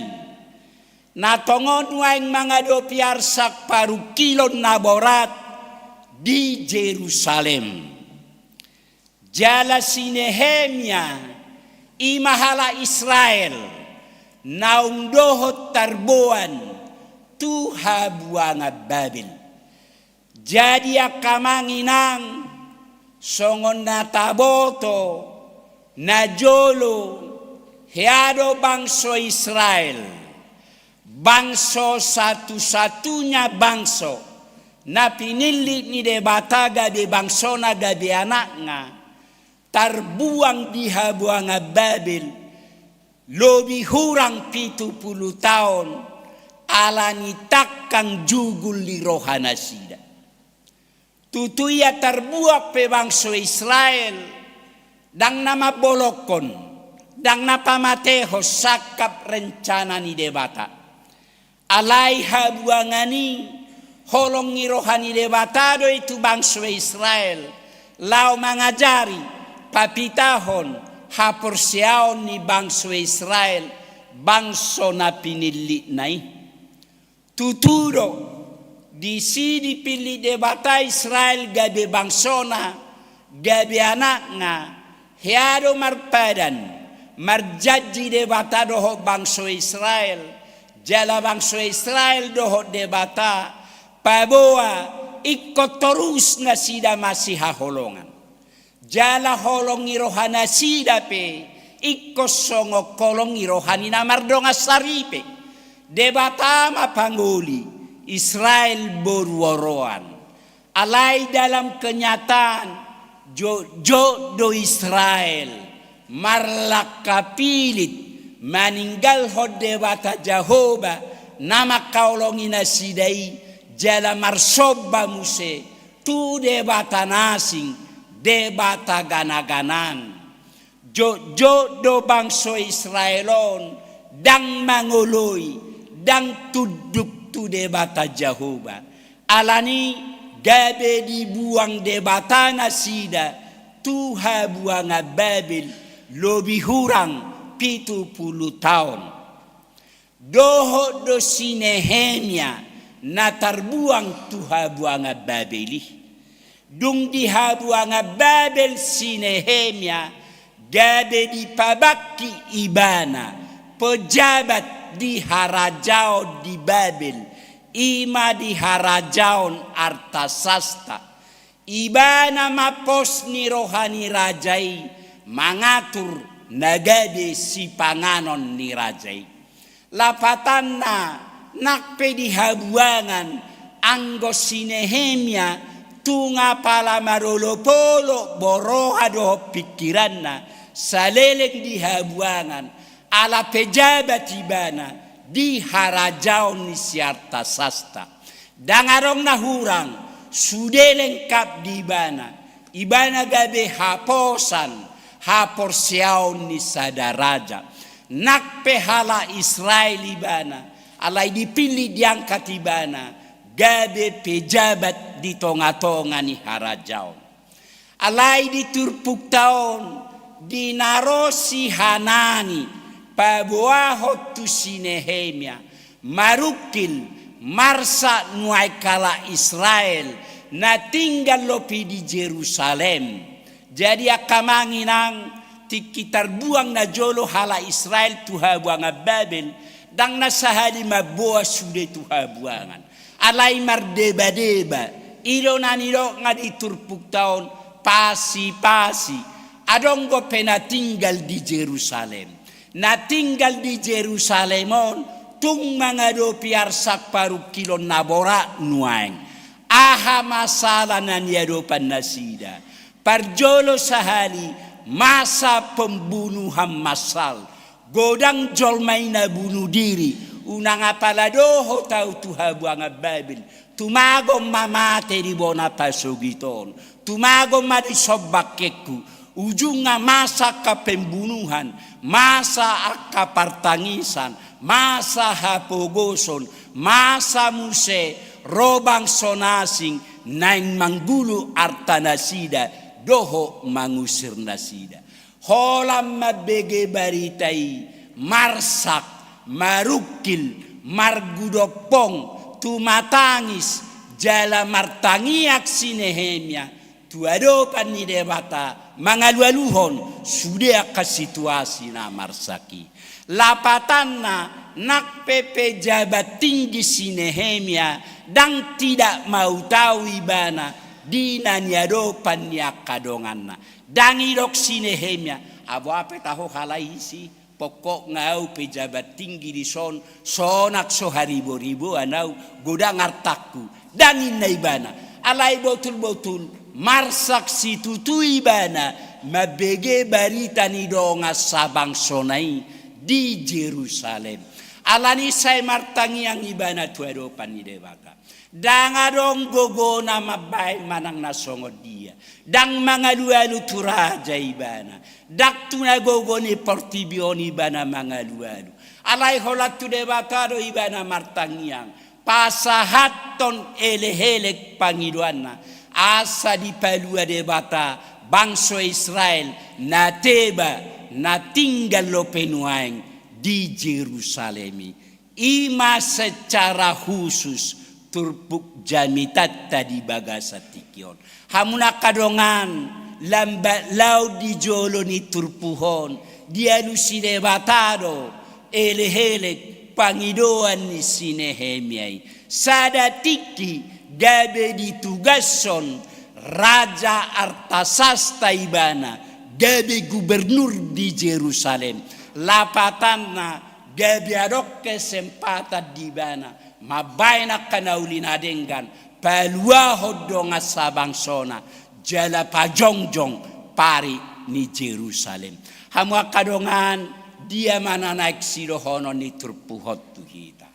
Na tongon nuaeng mangadopi arsak parungkilon na borat di Jerusalem. Jala si Nehemia, i ma halak Israel naung dohot tarboan tu habuangan Babel. Jadi angka amang inang, songon na taboto, najolo hea do bangso Israel, bangso satu-satunya bangso na pinillit ni Debata gabe bangsona, gabe anakna, tarbuang di habuangan Babel lobi hurang pitu pulu taon, ala ni tangkang jugul ni rohanasida. Tutu ia tarbuang pe bangso Israel, ndang na mambolongkon, ndang na pamatehon sangkap rencana ni Debata. Alai habuangan i holong ni roha ni Debata do i tu bangso Israel, laho mangajari, papitahon haporseaon ni bangso Israel, bangso na pinillitna i. Tutu do, disi dipillit Debata Israel gabe bangsona, gabe anakna, hea do marpadan, marjanji Debata dohot bangso Israel, jala bangso Israel dohot Debata, paboa ingkon torus nasida masihaholongan. Jala holong ni rohanasida pe, ingkon songon holong ni roha ni na mardongan saripe. Debata ma pangoli, Israel boru oroan. Alai dalam kenyataan, jotjot do Israel marlangka pilit, maninggalhon Debata Jahowa, Na mangkaholongi nasida i, jala marsomba muse tu debata na asing, debata ganaganaan. Jotjot do bangso Israel on ndang mangoloi, ndang tunduk tu Debata Jahowa. Alani gabe dibuang Debata nasida tu habuangan Babel lobi hurang pitu pulu taon. Dohot do si Nehemia na tarbuang tu habuangan Babel i. Dung di habuangan Babel si Nehemia, gabe dipabangkit ibana pejabat di harajaon di Babel, i ma di harajaon Artasasta. Ibana ma pos ni roha ni raja i mangatur na gabe sipanganon ni raja i. Lapatanna, nang pe di habuangan, anggo si Nehemia tung apala marolopolop do roha dohot pingkiranna saleleng di habuangan, ala pejabat ibana di harajaon ni si Artasasta. Ndang adong na hurang, sude lengkap di ibana. Ibana gabe haposan, haporseaon ni sada raja. Nang pe halak Israel ibana, alai dipillit diangkat ibana gabe pejabat di tongatonga ni harajaon. Alai di turpukta on, di na ro si Hanani paboahon tu si Nehemia, marungkil, marsak nuaeng halak Israel na tinggal dope di Jerusalem. Jadi angka amang inang, tingki tarbuang najolo halak Israel tu habuangan Babel, ndang na sahali mamboan sude tu habuangan. Alai mardebadeba, i do na nidok nga di turpukta on, pasipasi. Adong dope na tinggal di Jerusalem. Na tinggal di Jerusalem on tung mangadopi arsak parungkilon na borat nuaeng. Aha masalah na niadopan nasida? Parjolo sahali, masa pembunuhan massal. Godang jolma i na bunuh diri, unang apala dohot ahu tu habuangan Babel, tumagon ma mate di bona pasogit on, tumagon ma disombangkonku, ujungna masa angka pembunuhan, masa angka partangisan, masa hapogoson, masa muse ro bangso na asing naeng manggulu arta nasida dohot mangusir nasida. Holan mambege barita i, marsak, marungkil, margudompong, tumatangis, jala martangiang si Nehemia tu adopan ni Debata, mangalualuhon sude angka situasi na marsak i. Lapatanna, nang pe pejabat tinggi si Nehemia, ndang tidak mau tahu ibana di na niadopan ni angka donganna. Ndang idok si Nehemia, ah, boha pe taho halak i si, pokokna ahu pejabat tinggi dison, sonang so hariboriboan ahu, godang artangku. Ndang ninna ibana. Alai botul-botul, marsak situtu ibana mambege barita ni dongan sabangsona i di Jerusalem. Alani sai martangiang ibana tu adopan ni Debata. Ndang adong gogona mambahen manang na songon dia. Ndang mangalualu tu raja ibana. Ndang tu na gogo ni portibi on ibana mangalualu. Alai holan tu Debata do ibana martangiang. Pasahathon elek-elek pangidoanna. Asa dipalua Debata bangso Israel na teba, na tinggal dope nuaeng di Jerusalem i. I ma secara khusus turpuk jamitanta di bagasan tingki on. Hamu na angka dongan, lambat laun di jolo ni turpuk on, dialusi Debata do elek-elek pangidoan ni si Nehemia i. Sada tingki gabe ditugashon Raja Artasasta ibana gabe gubernur di Jerusalem. Lapatanna, gabe adong kesempatan di ibana mambahen angka na uli na denggan, paluahon dongan sabangsona, jala pajongjong parik ni Jerusalem. Hamu angka dongan, dia ma na naeng sidohonon ni turpuk on tu hita?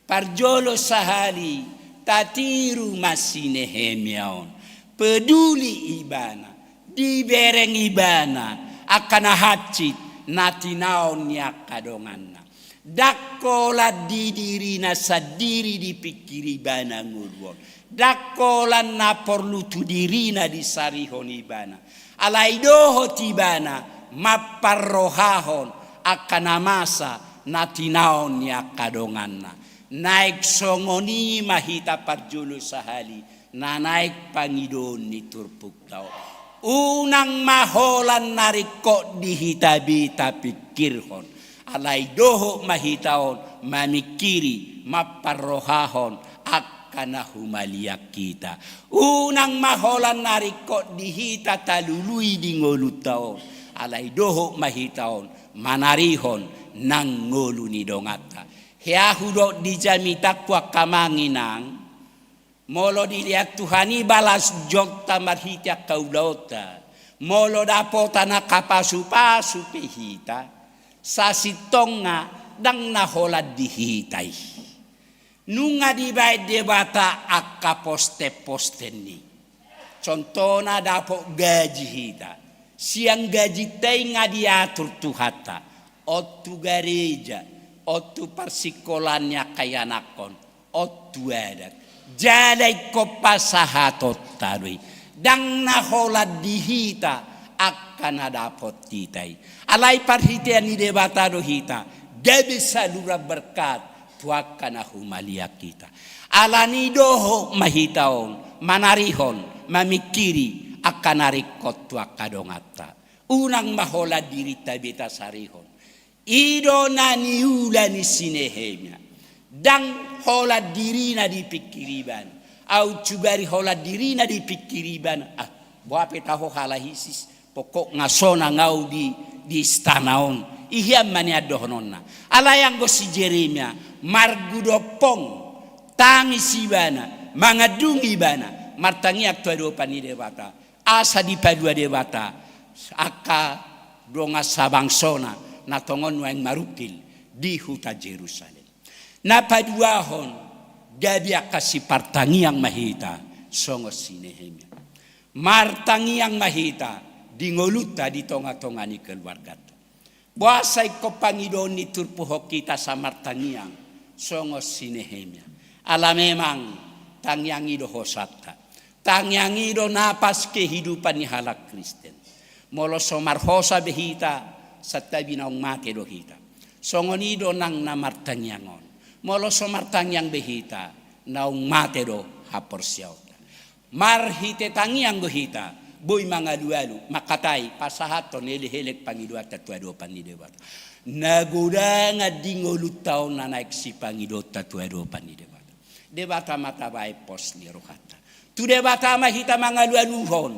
Parjolo sahali, tatiru ma si Nehemia on. Peduli ibana, dibereng ibana angka na hansit na tinaon ni angka donganna. Ndang holan di dirina sandiri dipingkiri ibana ngolu on. Ndang holan na porlu tu dirina disarihon ibana. Alai dohot ibana mamparrohahon angka na masa na tinaon ni angka donganna. Naeng songon i ma hita parjolo sahali na naeng pangidoon ni turpukta on. Unang ma holan na ringkot di hita be tapingkirhon. Alai dohot ma hita on mamingkiri, mamparrohahon angka na humaliang hita. Unang ma holan na ringkot di hita talului di ngolunta on. Alai dohot ma hita on manarihon nang ngolu ni donganta. Hea hudok di jamitangku angka amang inang, molo dilehon Tuhan i balas jonta marhite angka ulaonta, molo dapotan angka pasupasu pe hita, sasintongna ndang na holan di hita i. Nunga dibaen Debata angka postenposten ni. Contohna dapot gaji hita. Sian gajinta i nga diatur Tuhanta. On tu gareja, on tu parsingkolaan ni angka ianakhon, on tu adat. Jala ingkon pasahatonta do i. Ndang na holan di hita angka na dapot hita i. Alai parhitean ni Debata do hita gabe saluran berkat tu angka na humaliang hita. Alani dohot ma hita on manarihon, mamingkiri angka na ringkot tu angka donganta. Unang ma holan dirinta be tasarihon. I do na niula ni si Nehemia. Ndang holan dirina dipingkiri ibana. Aut sugari holan dirina dipingkiri ibana. Ah, boha pe taho halak isis. Pokokna sonang au di, di istana on. I hian ma nian dohononna. Alai anggo si Jeremia, margudompong, tangis ibana, mangandung ibana, martangiang tu adopan ni Debata. Asa dipalua Debata angka dongan sabangsona na tongon nuaeng marungkil di huta Jerusalem. Na paduahon, gabe angka sipartangiang ma hita songon si Nehemia. Martangiang ma hita di ngolunta, di tongatonga ni keluarganta. Boasa ingkon pangidoon ni turpuk on hita asa martangiang songon si Nehemia? Ala memang tangiang i do hosanta. Tangiang i do napas kehidupan ni halak Kristen. Molo so marhosa be hita, santabi naung mate do hita. Songon i do nang na martangiang on. Molo so martangiang be hita, naung mate do haporseaonta. Marhite tangiang do hita boi mangalualu, mangkatai pasahathon elekelek pangidoanta tu adopan ni Debata. Na godangan di ngolunta on na naeng sipangidoonta tu adopan ni Debata. Debata ma tabaen pos ni rohanta. Tu Debata ma hita mangalualuhon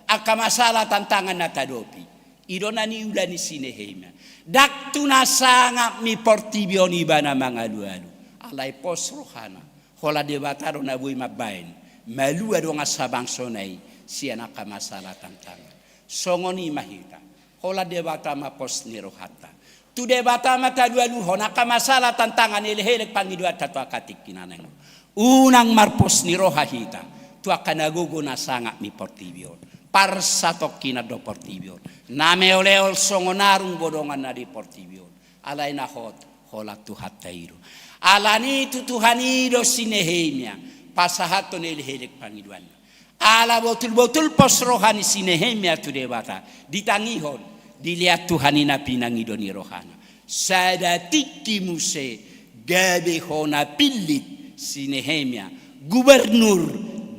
angka masalah tantangan na tahadopi. I do na niula ni si Nehemia. Ndang tu na sangap ni portibi on ibana mangalualu. Alai pos rohana. Holan Debata do na boi mambaen malua dongan sabangsona i sian angka masalah tantangan. Songon i ma hita. Holan Debata ma pos ni rohanta. Tu Debata ma talualuhon angka masalah tantangan elekelek pangidoanta tu angka tingki na naeng ro. Unang marpos ni roha hita tu angka na gogo na sangap ni portibi on. Parsatongkinan do portibi on. Na meoleol songon arung do donganna di portibi on. Alai na hot holan Tuhanta i do. Alani i tu Tuhan i do si Nehemia pasahathon elekelek pangidoanna. Ala botulbotul pos roha ni si Nehemia tu Debata, ditangihon, dilehon Tuhan i na pinangido ni rohana. Sada tingki muse gabe hona pillit si Nehemia gubernur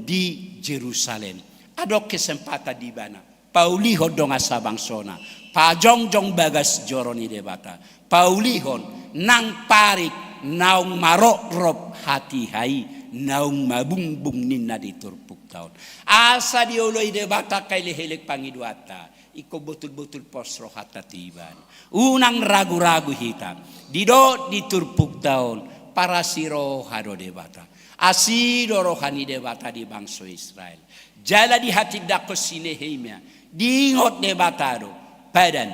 di Jerusalem. Adong kesempatan di ibana paulihon dongan sabangsona, pajongjong bagas joro ni Debata, paulihon nang parik naung marokrop hatiha i, naung mabungbung ninna di turpukta on. Asa dioloi Debata angka elekelek pangidoanta, ingkon botulbotul pos rohanta tu ibana. Unang raguragu hita, didok di turpukta on, parasi roha do Debata. Asi do roha ni Debata di bangso Israel. Jala dihatindangkon si Nehemia, diingot Debata do padan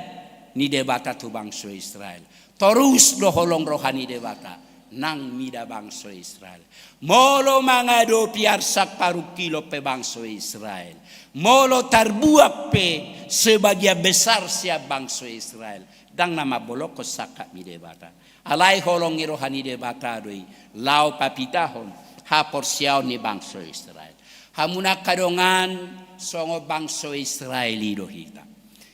ni Debata tu bangso Israel. Torus do holong roha ni Debata nang mida bangso Israel. Molo mangadopi arsak parungkilon pe bangso Israel, molo tarbuat pe sebagian besar sian bangso Israel, ndang na mambolongkon sangkap ni Debata. Alai holong ni roha ni Debata do i, laho papitahon haporseaon ni bangso Israel. Hamu angka dongan, songon bangso Israel i do hita.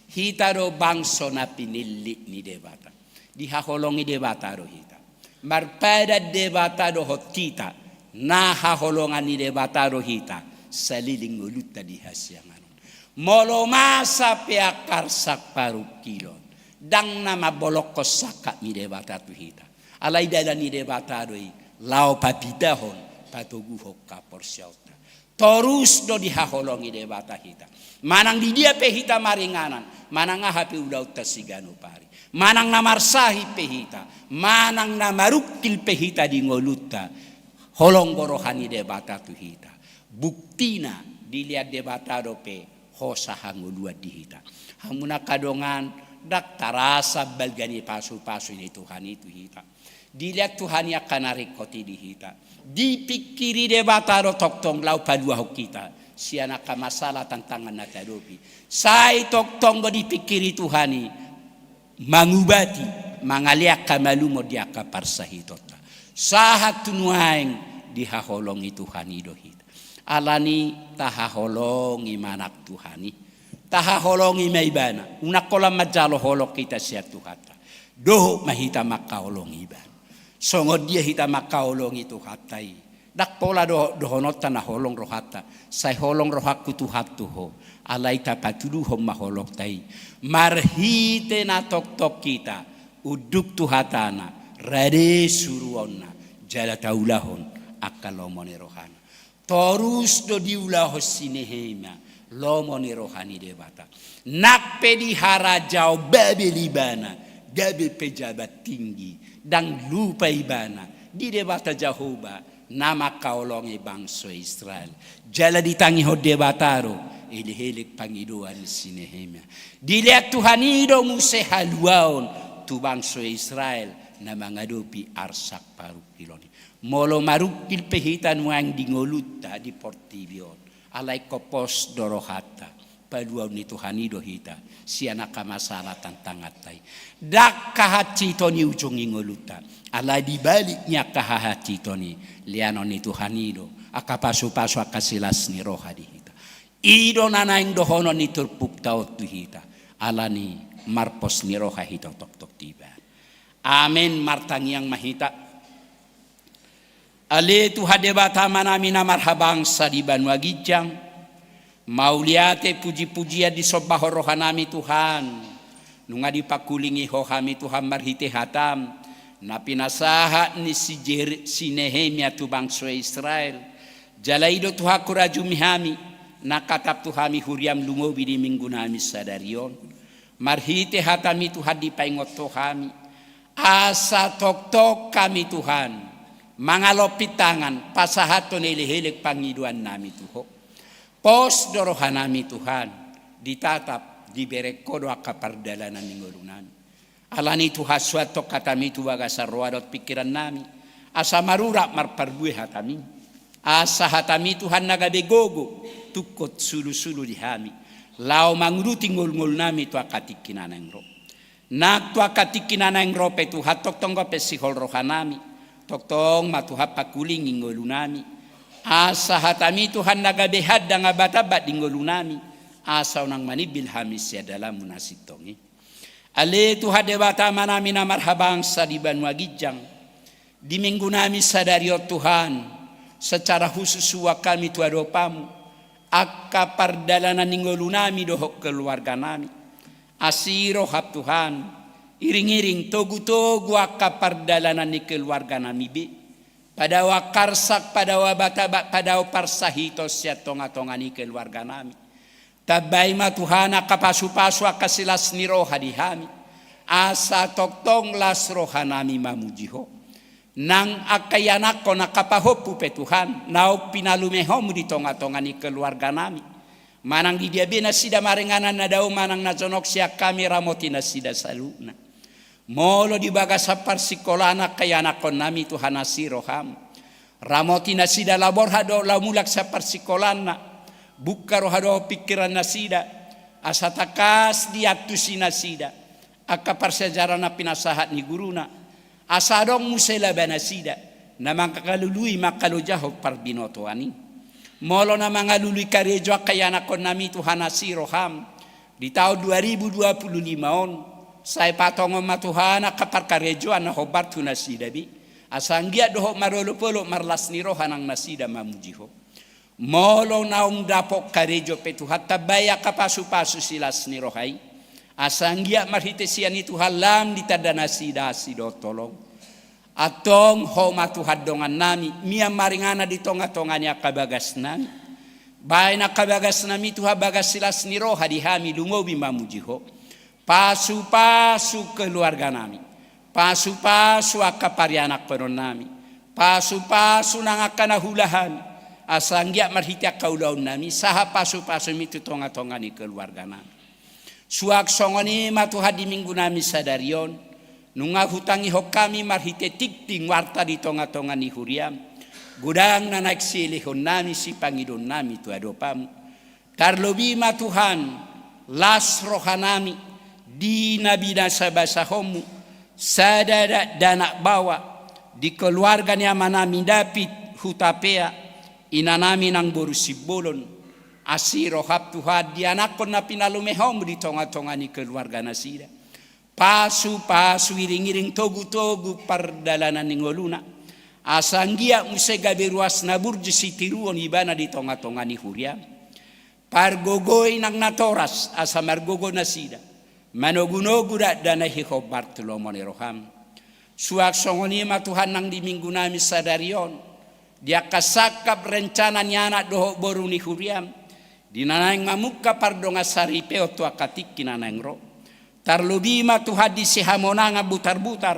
Hita do bangso na pinillit ni Debata. Dihaholongi Debata do hita. Marpadan Debata dohot hita, na haholongan ni Debata do hita, saleleng ngolunta di hasiangan on. Molo masa pe angka arsak parungkilon, ndang na mambolongkon sangkap ni Debata tu hita. Alai dalan ni Debata do i, laho papitahon, patoguhon haporseaonta. Torus do dihaholongi Debata hita. Manang di dia pe hita maringanan, manang aha pe ulaonta siganup ari, manang na marsahit pe hita, manang na marungkil pe hita di ngolunta, holong do roha ni Debata tu hita. Buktina, dilehon Debata dope hosa hangoluan di hita. Hamu angka dongan, ndang tarasa balga ni pasupasu ni Tuhan i tu hita. Dilehon Tuhan i angka na ringkot i di hita. Dipingkiri Debata do tongtong laho paluahon hita sian angka masalah tantangan na taadopi. Sai tongtong do dipingkiri Tuhan i mangubati, mangalean hamalumon di angka parsahitonta. Sahat tu nuaeng dihaholongi Tuhan i do hita. Alani tahaholongi ma nang Tuhan i. Tahaholongi ma Ibana. Unang holan manjalo holong hita sian Tuhanta. Dohot ma hita mangkaholongi Ibana. Songon dia hita mangkaholongi Tuhanta i? Ndang pola do dohononta na holong rohanta, sai holong rohangku Tuhan tu ho. Alai tapatuduhon ma holongta i marhite na tongtong hita unduk tu hatana, rade suruonna, jala taulahon angka lomo ni rohana. Torus do diulahon si Nehemia lomo ni roha ni Debata. Nang pe diharajaon Babel ibana, gabe pejabat tinggi, ndang lupa ibana di Debata Jahowa na mangkaholongi bangso Israel. Jala ditangihon Debata do elekelek pangidoan si Nehemia. Dilehon Tuhan i do muse haluaon tu bangso Israel na mangadopi arsak parungkilon i. Molo marungkil pe hita nuaeng di ngolunta di portibi on, alai ingkon pos do rohanta, paluaon ni Tuhan i do hita sian angka masalah tantanganta i. Ndang hahansiton i ujung ni ngolunta, alai di balik ni angka hahansiton i, leanon ni Tuhan i do angka pasupasu, angka silas ni roha di hita. I do na naeng dohonon ni turpukta on tu hita, alani marpos ni roha hita tongtong tu Ibana. Amen. Martangiang ma hita. Ale Tuhan Debata Amanami na marhabangsa di banua ginjang, mauliate pujipujian disombahon rohanami Tuhan, nunga dipangkulingi Ho hami Tuhan marhite hataM, na pinasahat ni si Jer-, si Nehemia tu bangso Israel. Jala i do Tuhan hurajumi hami, na hatahon tu hami huriaM lumobi di minggunami sadari on. Marhite hataMi Tuhan dipaingot Ho hami, asa tongtong hami Tuhan, mangalompit tangan pasahathon elekelek pangidoannami tu Ho. Pos do rohanami Tuhan, ditatap, dibereng Ho do angka pardalanan ni ngolunami. Alani Tuhan suanhon hataMi tu bagasan roha dohot pingkirannami, asa marurat marparbue hataMi. Asa hataMi Tuhan na gabe gogo, tungkot sulusulu di hami, laho manguduti ngolungolunami tu angka tingki na naeng ro. Nang tu angka tingki na naeng ro pe Tuhan tongtong do pansihol rohanami, tongtong ma Tuhan pangkulingi ngolunami. Asa hataMi Tuhan na gabe handang ambatambat di ngolunami, asa unang manimbil hami sian dalanMu na sintong i. Ale Tuhan Debata Amanami na marhabangsa di banua ginjang, di minggunami sadari on Tuhan, secara khusus huboan hami tu adopanMu angka pardalanan ni ngolunami dohot keluarganami. Asi rohaM Tuhan, iringiring togutogu angka pardalanan ni keluarganami be. Padao angka arsak, padao ambatambat, padao parsahiton sian tongatonga ni keluarganami. Tambai ma Tuhan angka pasupasu, angka silas ni roha di hami, asa tongtong las rohanami mamuji Ho. Nang angka ianakhon, angka pahompu pe Tuhan, naung pinalumehonMu di tongatonga ni keluarganami, manang di dia be nasida maringanan, na dao manang na jonok, sian hami ramoti nasida saluhutna. Molo di bagasan parsingkolaan angka ianakkonnami Tuhan, asi roham. Ramoti nasida laho borhat dohot laho mulak sian parsingkolaanna. Bungka roha dohot pingkiran nasida. Asa tangkas diantusi nasida angka parsiajaran na pinasahat ni guruna. Asa adong muse laba nasida na mangalului mangkalojahon parbinotoan i. Molo na mangalului karejo angka ianakkonnami Tuhan, asi roham. Di taon dua ribu dua puluh lima on, sai patongon ma Tuhan angka parkarejoan na hombar tu nasida be. Asa anggiat dohot marolopolop marlas ni roha nang nasida mamuji Ho. Molo naung dapot karejo pe Tuhan, tambai angka pasupasu silas ni roha i. Asa anggiat marhite sian i Tuhan lam ditanda nasida asi dohot holong. Antong Ho ma Tuhan dongannami, mian ma ringanan di tongatonga ni angka bagasnami. Baen angka bagasnami Tuhan bagas silas ni roha di hami lumobi mamuji Ho. Pasupasu keluarganami. Pasupasu angka parianakkononnami. Pasupasu nang angka na huula hami. Asa anggiat marhite angka ulaonnami sahat pasupasumi tu tongatonga ni keluarganami. Suang songon i ma Tuhan di minggunami sadari on, nunga hutangihon hami marhite tingting warta di tongatonga ni huriam, godang na naeng sielehonnami sipangidoonnami tu adopanmu. Tarlobi ma Tuhan, las rohanami di na binasabasahonmu, sada da-, dakdanak baoa, di keluarga ni amanami David Hutapea, inanami nang boru Simbolon. Asi roham Tuhan, di anakkon na pinalumehonmu di tongatonga ni keluarga nasida. Pasupasu, iringiring togutogu pardalanan ni ngoluna. Asa anggiat muse gabe ruas na burju sitiruon ibana di tongatonga ni huriam. Pargogoi nang natoras asa margogo nasida manogunogu dakdanak i hombar tu lomo ni roham. Suang songon i ma Tuhan nang di minggunami sadari on, di angka sangkap rencana ni anak dohot boru ni huriam, di na naeng mamungka pardongansaripeon tu angka tingki na naeng ro. Tarlobi ma Tuhan di si Hamonangan Butarbutar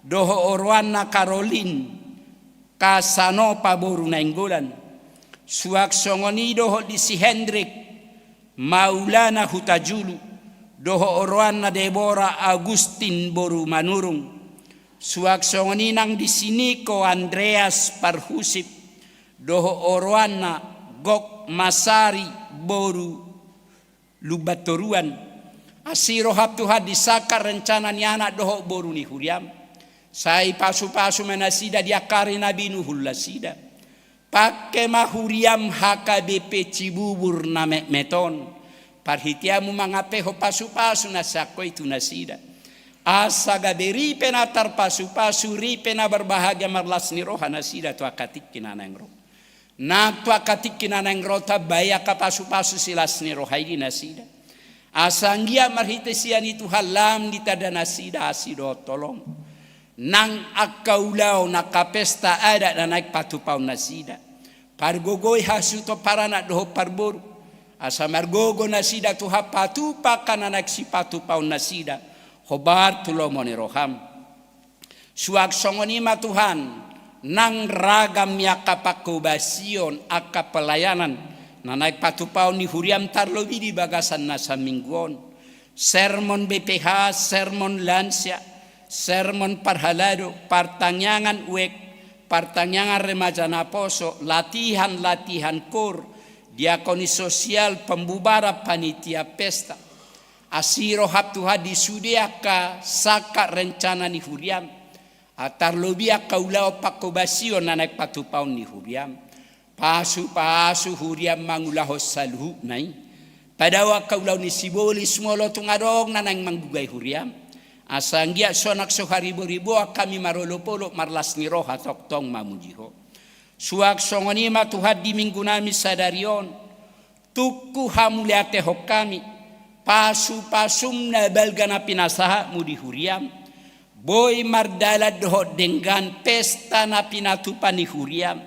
dohot oroanna Karolin Kasanopa boru Nainggolan. Suang songon i dohot di si Hendrik Maulana Hutajulu dohot oroanna Debora Agustin boru Manurung. Suang songon i nang di si Niko Andreas Parhusip dohot oroanna Gok Masari boru Lumbantoruan. Asi roham Tuhan di sangkap rencana ni anak dohot boru ni huriam. Sai pasupasu ma nasida di angka ari na binuhul nasida. Pangke ma huriam H K B P Cibubur na metmet on, parhiteanmu mangampehon pasupasu na sian Ho i tu nasida. Asa gabe ripe na tarpasupasu, ripe na berbahagia marlas ni roha nasida tu angka tingki na naeng ro. Nang tu angka tingki na naeng ro tambai angka pasupasu silas ni roha i di nasida. Asa anggiat marhite sian i Tuhan lam ditanda nasida asi dohot holong. Nang angka ulaon, angka pesta adat na naeng patupaon nasida. Pargogoi hasuhuton paranak dohot parboru. Asa margogo nasida Tuhan patupa angka na naeng sipatupaon nasida. Hombar tu lomo ni roham. Suang songon i ma Tuhan, nang ragam ni angka pangkobasion, angka pelayanan, na naeng patupaon ni huriam tarlobi di bagasan na saminggu on. Sermon B P H, sermon lansia, sermon parhalado, partangiangan wek, partangiangan remaja naposo, latihan-latihan kor, diakoni sosial, pembubaran panitia pesta. Asi roham Tuhan di sude angka sangkap rencana ni huriam. Tarlobi angka ulaon pangkobasion na naeng patupaon ni huriam. Pasupasu huriam mangulahon saluhutna i. Padao angka ulaon ni sibolis molo tung adong na naeng manggugai huriam. Asa anggiat sonang so hariboriboan hami marolopolop marlas ni roha tongtong mamuji Ho. Suang songon i ma Tuhan di minggunami sadari on. Tungku hamuliatehon hami, pasupasum na balga na pinasahatmu di huriam, boi mardalan dohot denggan pesta na pinatupa ni huriam,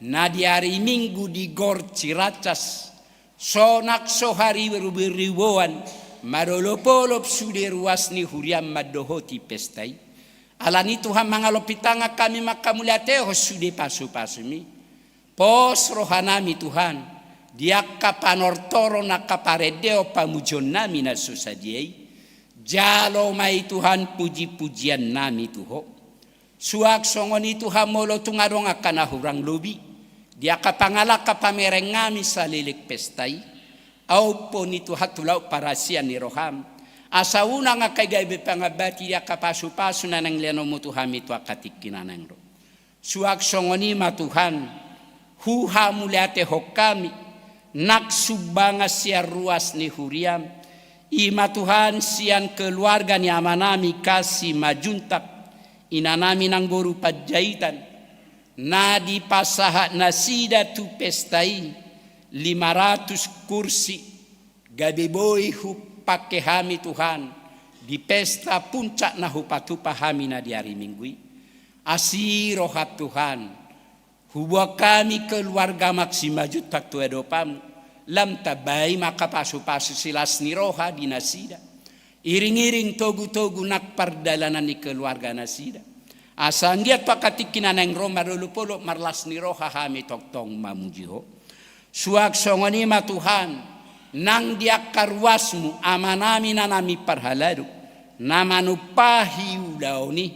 na di ari Minggu di Gor Ciracas, sonang so hariboriboan, marolopolop sude ruas ni huriam mandohoti pesta i. Alani Tuhan mangalompit tangan hami manghamuliatehon sude pasupasumi. Pos rohanami Tuhan, di angka panortoron angka parendeon pamujionnami na so sadia i. Jalo ma i Tuhan puji-pujian nami tu Ho. Suang songon i Tuhan molo tung adong angka na hurang lobi di angka pangalangka pamereng nami saleleng pesta i, aompon i Tuhan tu laut parasian ni roham, asa unang angka i gabe pangambati di angka pasu-pasu na naeng leanonmu tu hami tu angka tingki na naeng ro. Suang songon i ma Tuhan, huhamauliatehon hami nang sumbangan sian ruas ni huriam, i ma Tuhan sian keluarga ni amanami Ka Simanjuntak, inanami nang boru Panjaitan, na dipasahat nasida tu pesta i lima ratus kursi, gabe boi hupangke hami Tuhan di pesta puncak na hupatupa hami na di ari Minggu i. Asi roham Tuhan, huboan hami keluarga Maksimajutak tu adopanmu, lam tambai ma angka pasu-pasu silas ni roha di nasida. Iring-iring togu-togu nang pardalanan ni keluarga nasida. Asa anggiat tu angka tingki na naeng ro marolop-olop marlas ni roha hami tongtong mamuji Ho. Suang songon i ma Tuhan, nang di angka ruasmu amanami inanami parhalado, na manumpahi ulaon i,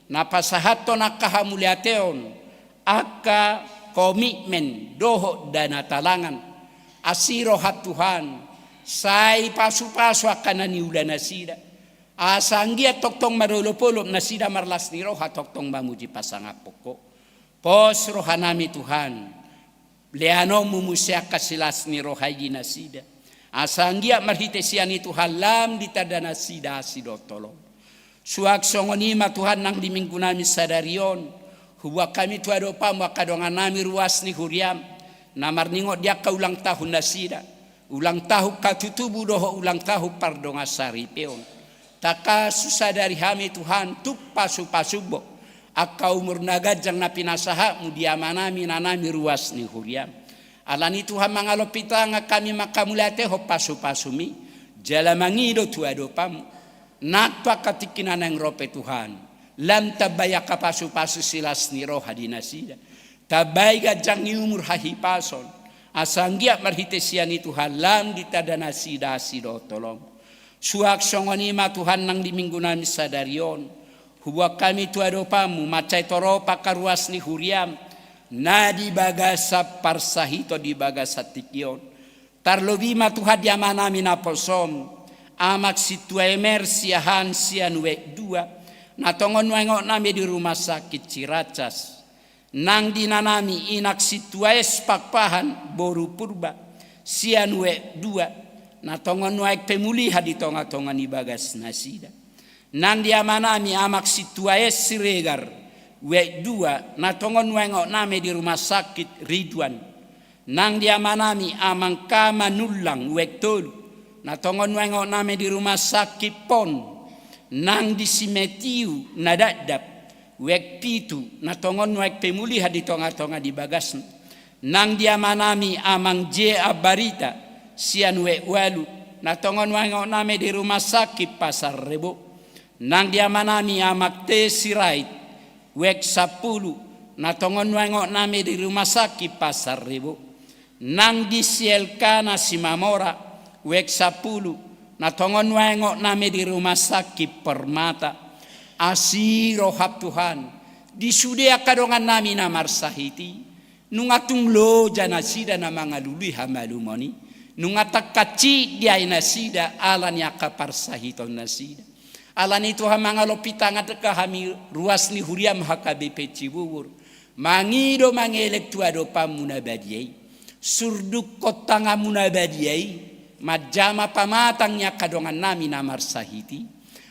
na pasahathon angka hamauliateon, angka komitmen dohot dana talangan. Asi roham Tuhan, sai pasu-pasu angka na niula nasida, asa anggiat tongtong marolop-olop nasida marlas ni roha tongtong mamuji pasangaphon Ho. Pos rohanami Tuhan, leanonmu muse angka silas ni roha i di nasida, asa anggiat marhite sian i Tuhan lam ditanda nasida asi dohot holong. Suang songon i ma Tuhan nang di Minggunami sadari on, huboan hami tu adopanmu angka dongannami ruas ni huriam, na marningot di angka ulang tahun nasida, ulang tahun hatutubu dohot ulang tahun pardongan saripeon. Tangkas husadari hami Tuhan tung pasu-pasummu angka umur na ganjang na pinasahatmu di amanami inanami ruas ni huriam. Alani Tuhan mangalompi tangan hami manghamauliatehon pasu-pasumi, jala mangido tu adopanmu nang tu angka tingki na naeng ro pe Tuhan, lam tambai angka pasu-pasu silas ni roha di nasida, tambai ganjang ni umur hahipason, asa anggiat marhite sian i Tuhan lam ditanda nasida asi dohot holong. Suang songon i ma Tuhan nang di Minggunami sadari on, huboan hami tu adopanmu mansai torop angka ruas ni huriam, na di bagasan parsahiton di bagasan tingki on. Tarlobi ma Tuhan di amanami naposom, Amak Sintua Emer Siahaan sian W dua, na tongon nuaeng ookna ma i di rumah sakit Ciracas. Nang di inanami Inak Sintua Es Pakpahan boru Purba sian W dua, na tongon nuaeng pemulihan di tonga-tonga ni bagas nasida. Nang di amanami Amak Sintua Es Siregar W dua, na tongon nuaeng ookna ma i di rumah sakit Ridwan. Nang di amanami Amang Kama Nullang W tolu, na tongon nuaeng ookna ma i di rumah sakit Pon. Nang di si Metiu Nadapdap W pitu, na tongon nuaeng pemulihan di tonga-tonga ni bagasna. Nang di amanami Amang J A Barita sian W walu, na tongon nuaeng ookna ma i di rumah sakit Pasar Rebo. Nang di amanami Amak T Sirait W sampulu, na tongon nuaeng ookna ma i di rumah sakit Pasar Rebo. Nang di si Elkana Simamora W sampulu, na tongon nuaeng ookna ma i di rumah sakit Permata. Asi roham Tuhan, di sude angka dongannami na marsahit i, nunga tung loja nasida na mangalului hamalumon i, nunga tangkas cik diai nasida ala ni angka parsahiton nasida. Alani Tuhan mangalompi tangan hami ruas ni huriam H K B P Cibubur, mangido mangelek tu adopanmu na badia i. Surdukkon tanganmu na badia i manjama pamatang ni angka dongannami na marsahit i.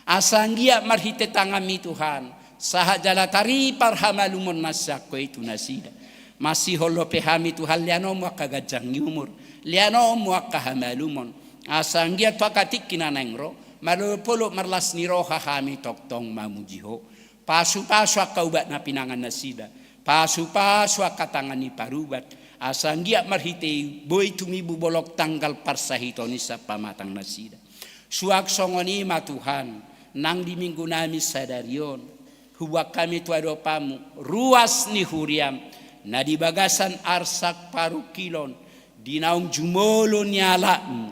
Asa anggiat marhite tanganmi Tuhan, sahat jala taripar hamalumon na sian Ho i tu nasida. Masihol dope hami Tuhan leanonmu angka ganjang ni umur, leanonmu angka hamalumon. Asa anggiat tu angka tingki na naeng ro, marolop-olop marlas ni roha hami tongtong mamuji Ho. Pasu-pasu angka ubat na pinangan nasida, pasu-pasu angka tangan ni parubat, asa anggiat marhite i boi tumibu bolong tanggal parsahiton i sian pamatang nasida. Suang songon i ma Tuhan, nang di minggunami sadari on, huboan hami tu adopanmu ruas ni huriam, na di bagasan arsak parungkilon, di naung jumolo ni anakmu,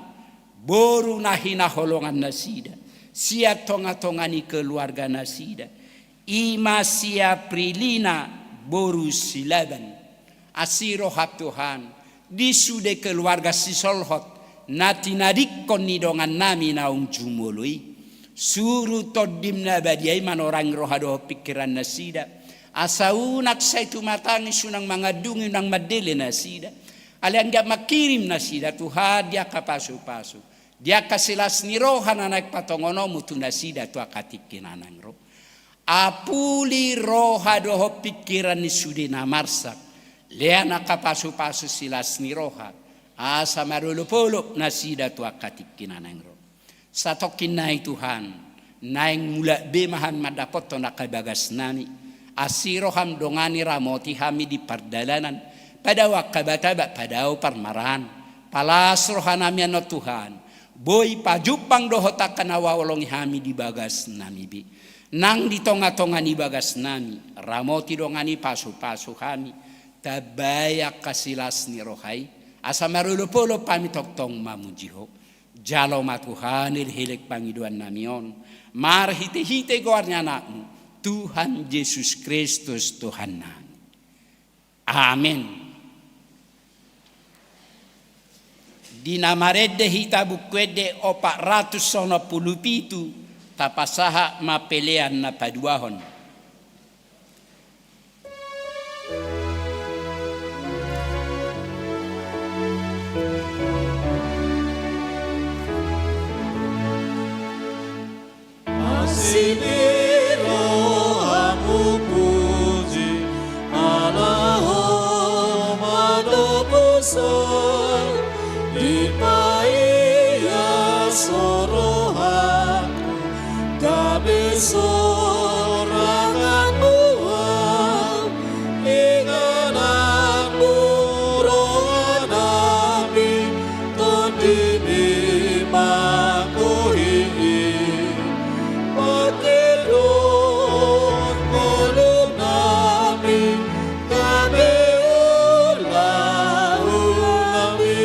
boru na hinaholongan nasida, sian tonga-tonga ni keluarga nasida, i ma si Aprilina boru Silaban. Asi roham Tuhan, di sude keluarga sisolhot na tinadingkon ni dongan nami naung jumolo i. Suru Tondim na badia i manorangi roha dohot pingkiran nasida, asa unang sai tumatangis, unang mangandungi, unang mandele nasida. Alai anggiat mangkirim nasida Tuhan di angka pasu-pasu, di angka silas ni roha na naeng patongononmu tu nasida tu angka tingki na naeng ro. Apuli roha dohot pingkiran ni sude na marsak, lean angka pasu-pasu silas ni roha, asa marolop-olop nasida tu angka tingki na naeng ro. Satongkin nai Tuhan, naeng mulak be ma hami mandapothon angka bagas nami. Asi roham dongani, ramoti hami di pardalanan, padao angka batabak, padao parmaraan. Palas roha nami annon Tuhan, boi pajumpang dohot angka na huhaholongi hami di bagas nami be. Nang di tonga-tonga ni bagas nami, ramoti, dongani, pasu-pasu hami, tambai angka silas ni roha i, asa marolop-olop hami tongtong mamuji Ho. Jalo ma Tuhan elek-elek pangidoan nami on, marhite-hite goar ni Anakmu, Tuhan Jesus Kristus Tuhan nami. Amen. Di na marende hita Buku Ende opat ratus onom pulu pitu, tapasahat ma pelean na paduahon. Asi ni roham hupuji, ala Ho ma do pusat, dipaias Ho rohangku, gabe sorangan Ho ahu. Inganan do roha nami, Tondim i manggohi i, pangkilon ngolu nami, gabe ulaon nami.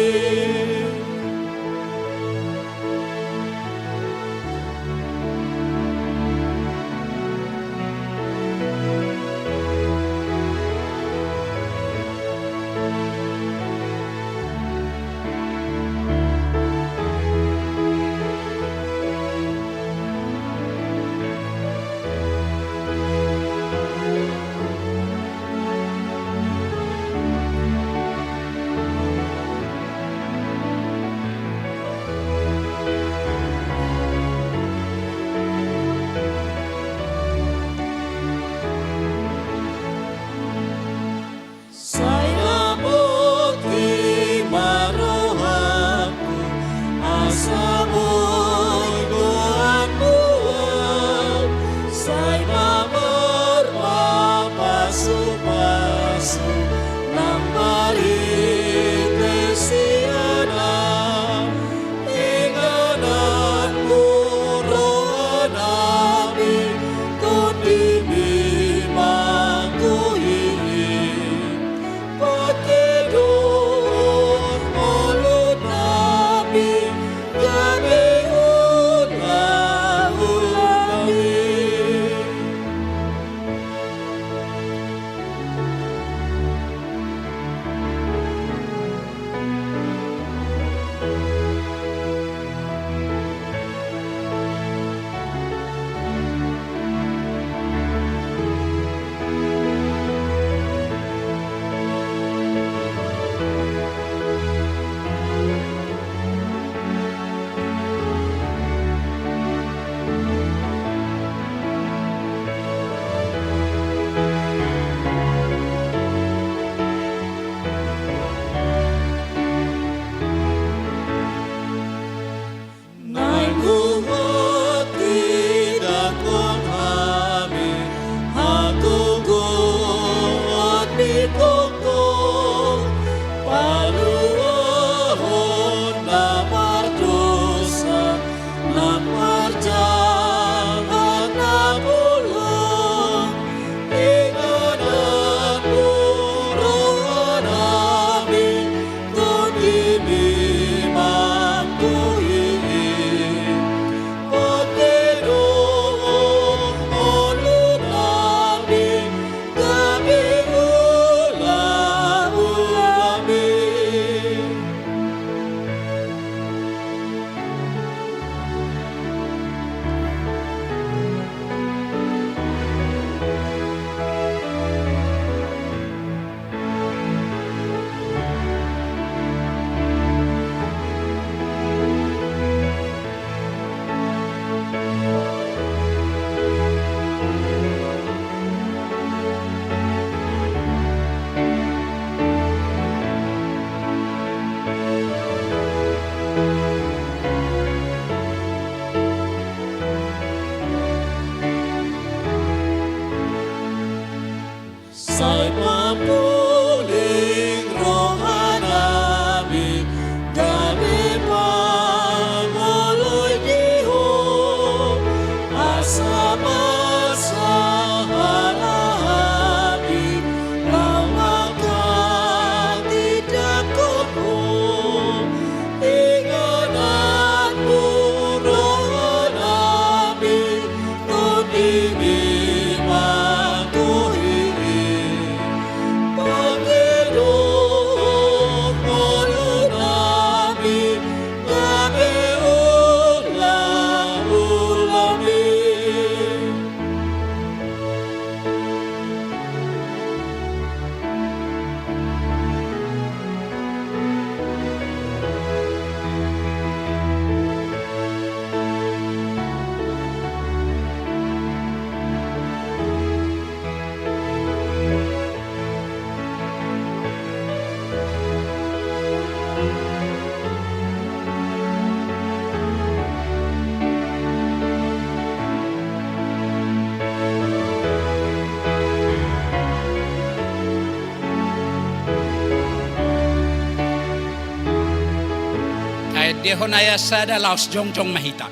Dihon ayat sada laos jongjong ma hita.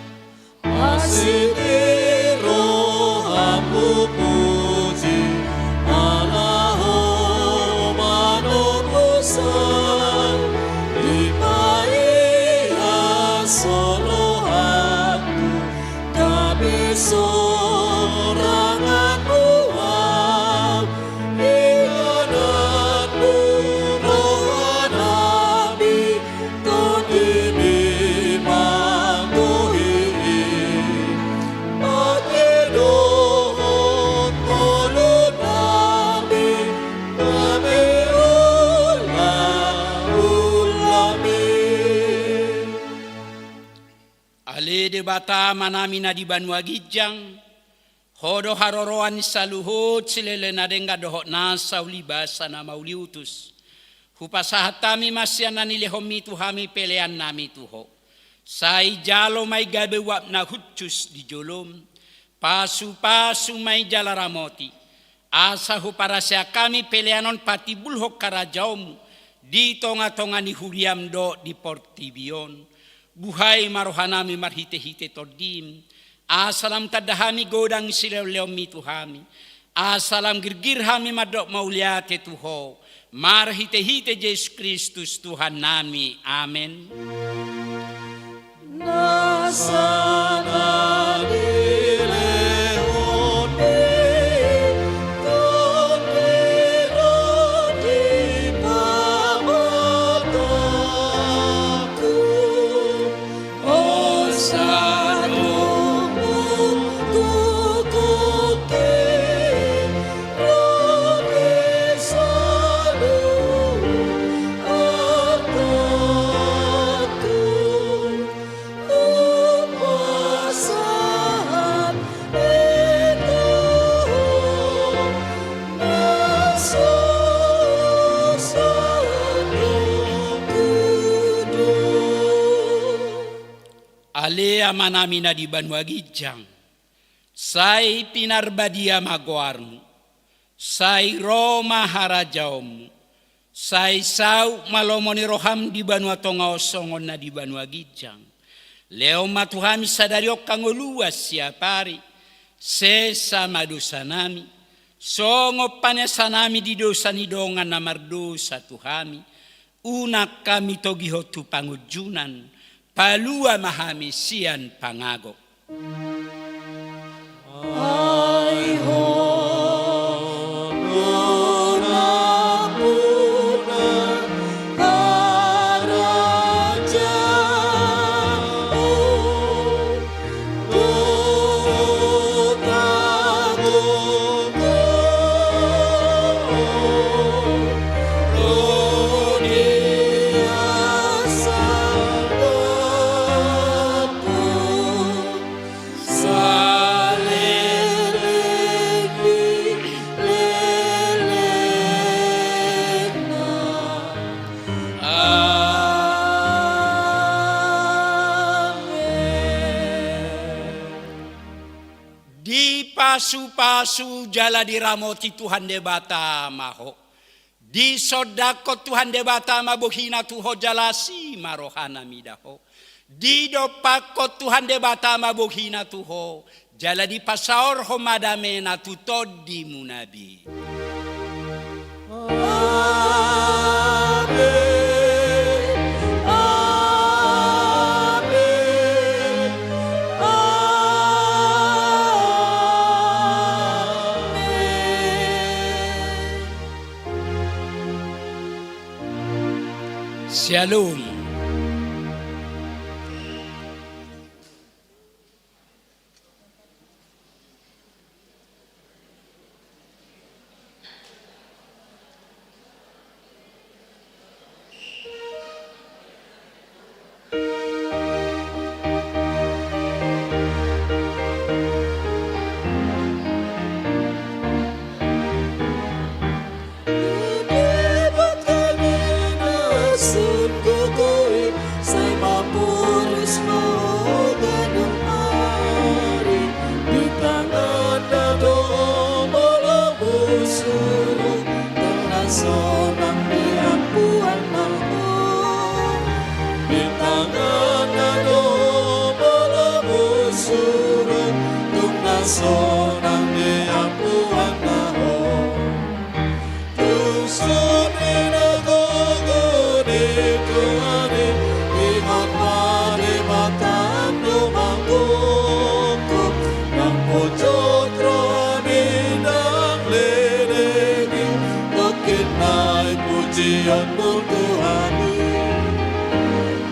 Asi di rohamu puji, ala Ho manobusan, dipaihas rohangku, gabe sorangan buang, ingananmu roha nami, Ale Debata Amanami na di banua ginjang, Ho do haroroan ni saluhut silehilehon na denggan dohot nasa ulibasa na mauliutus. Hupasahat hami ma sian na nilehonmi tu hami peleannami tu Ho. Sai jalo ma i gabe uap na hushus di jolom. Pasupasu ma i jala ramoti. Asa huparaseak hami pelean on patimbulhon harajaonmu di tongatonga ni huriam dohot di portibi on. Buhai ma rohanami marhitehite Tondim. Asa lam tanda hami godang silehonlehonmi tu hami. Asa lam girgir hami mandok mauliate tu Ho. Marhitehite Jesus Kristus Tuhannami. Amen. Nasa na nilehonmi, Tondi ro di pamatangku. Ale Amanami na di banua ginjang, sai pinarbadia ma goarmu, sai ro ma harajaonmu, sai saut ma lomo ni roham di banua tonga on songon na di banua ginjang. Lehon ma tu hami sadari on hangoluan siapari, sesa ma dosanami, songon panesanami di dosa ni dongan na mardosa tu hami, unang hami togihon tu pangunjunan, palua ma hami sian pangago. Ai Ho do nampuna harajaon, Amen. Dipasupasu jala diramoti Tuhan Debata ma ho. Disondangkon Tuhan Debata ma bohina tu ho jala asi ma rohana mida ho. Didompakkon Tuhan Debata ma bohina tu ho jala dipasaorhon ma damena tu tondimuna be. Amen. Amen. Amen. Shalom. Sai maporus ma ho ganup ari, bintang na do molo husurung, ndang na sonang di ampuan ma ho. Bintang na sonang di ampuanna ho. Tung songon i na gogo di Tuhan i, ingot ma Debata do manggokhon. Ndang ponjot rohami ndang leleng i, dongkin nai pujionmu Tuhan i.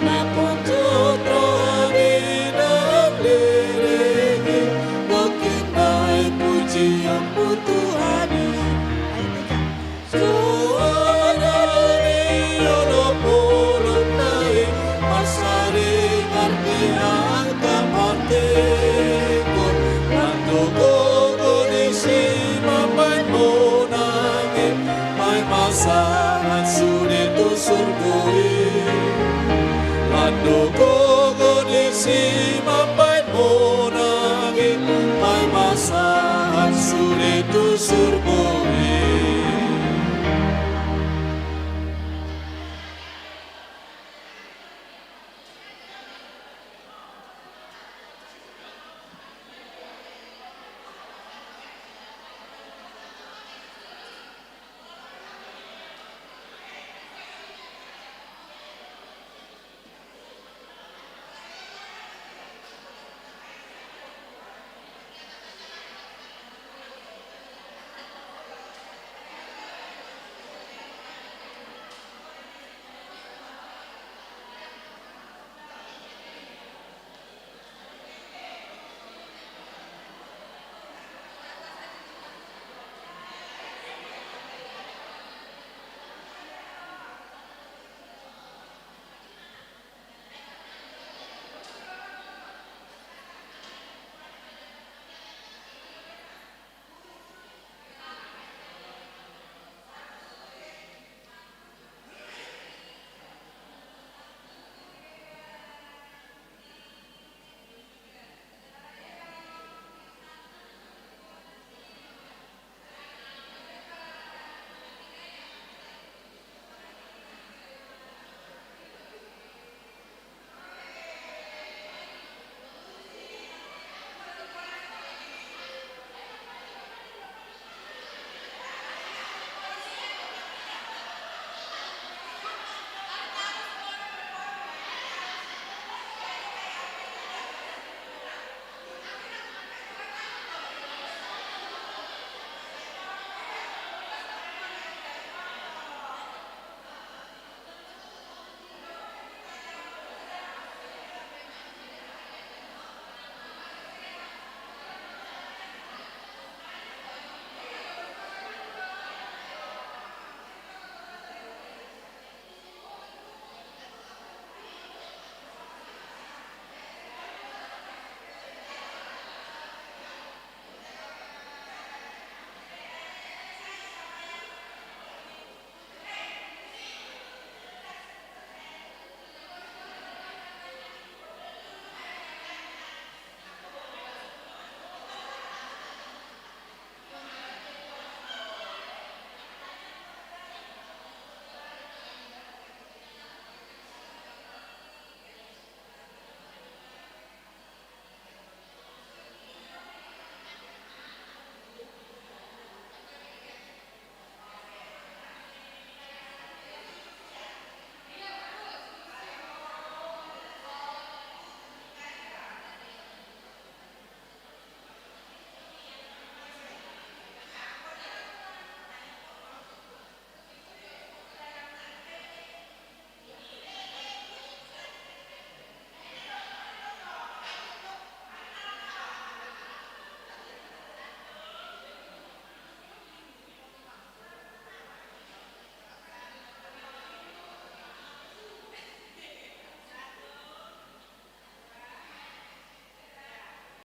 Ndang ponjot rohami ndang leleng i, dongkin nai pujionmu Tuhan i. Tuhan i, olo polong nai, masaringar di angka partingkian. Ndang do gogo disi mambahen monang i, paima sahat sude tu surgo i.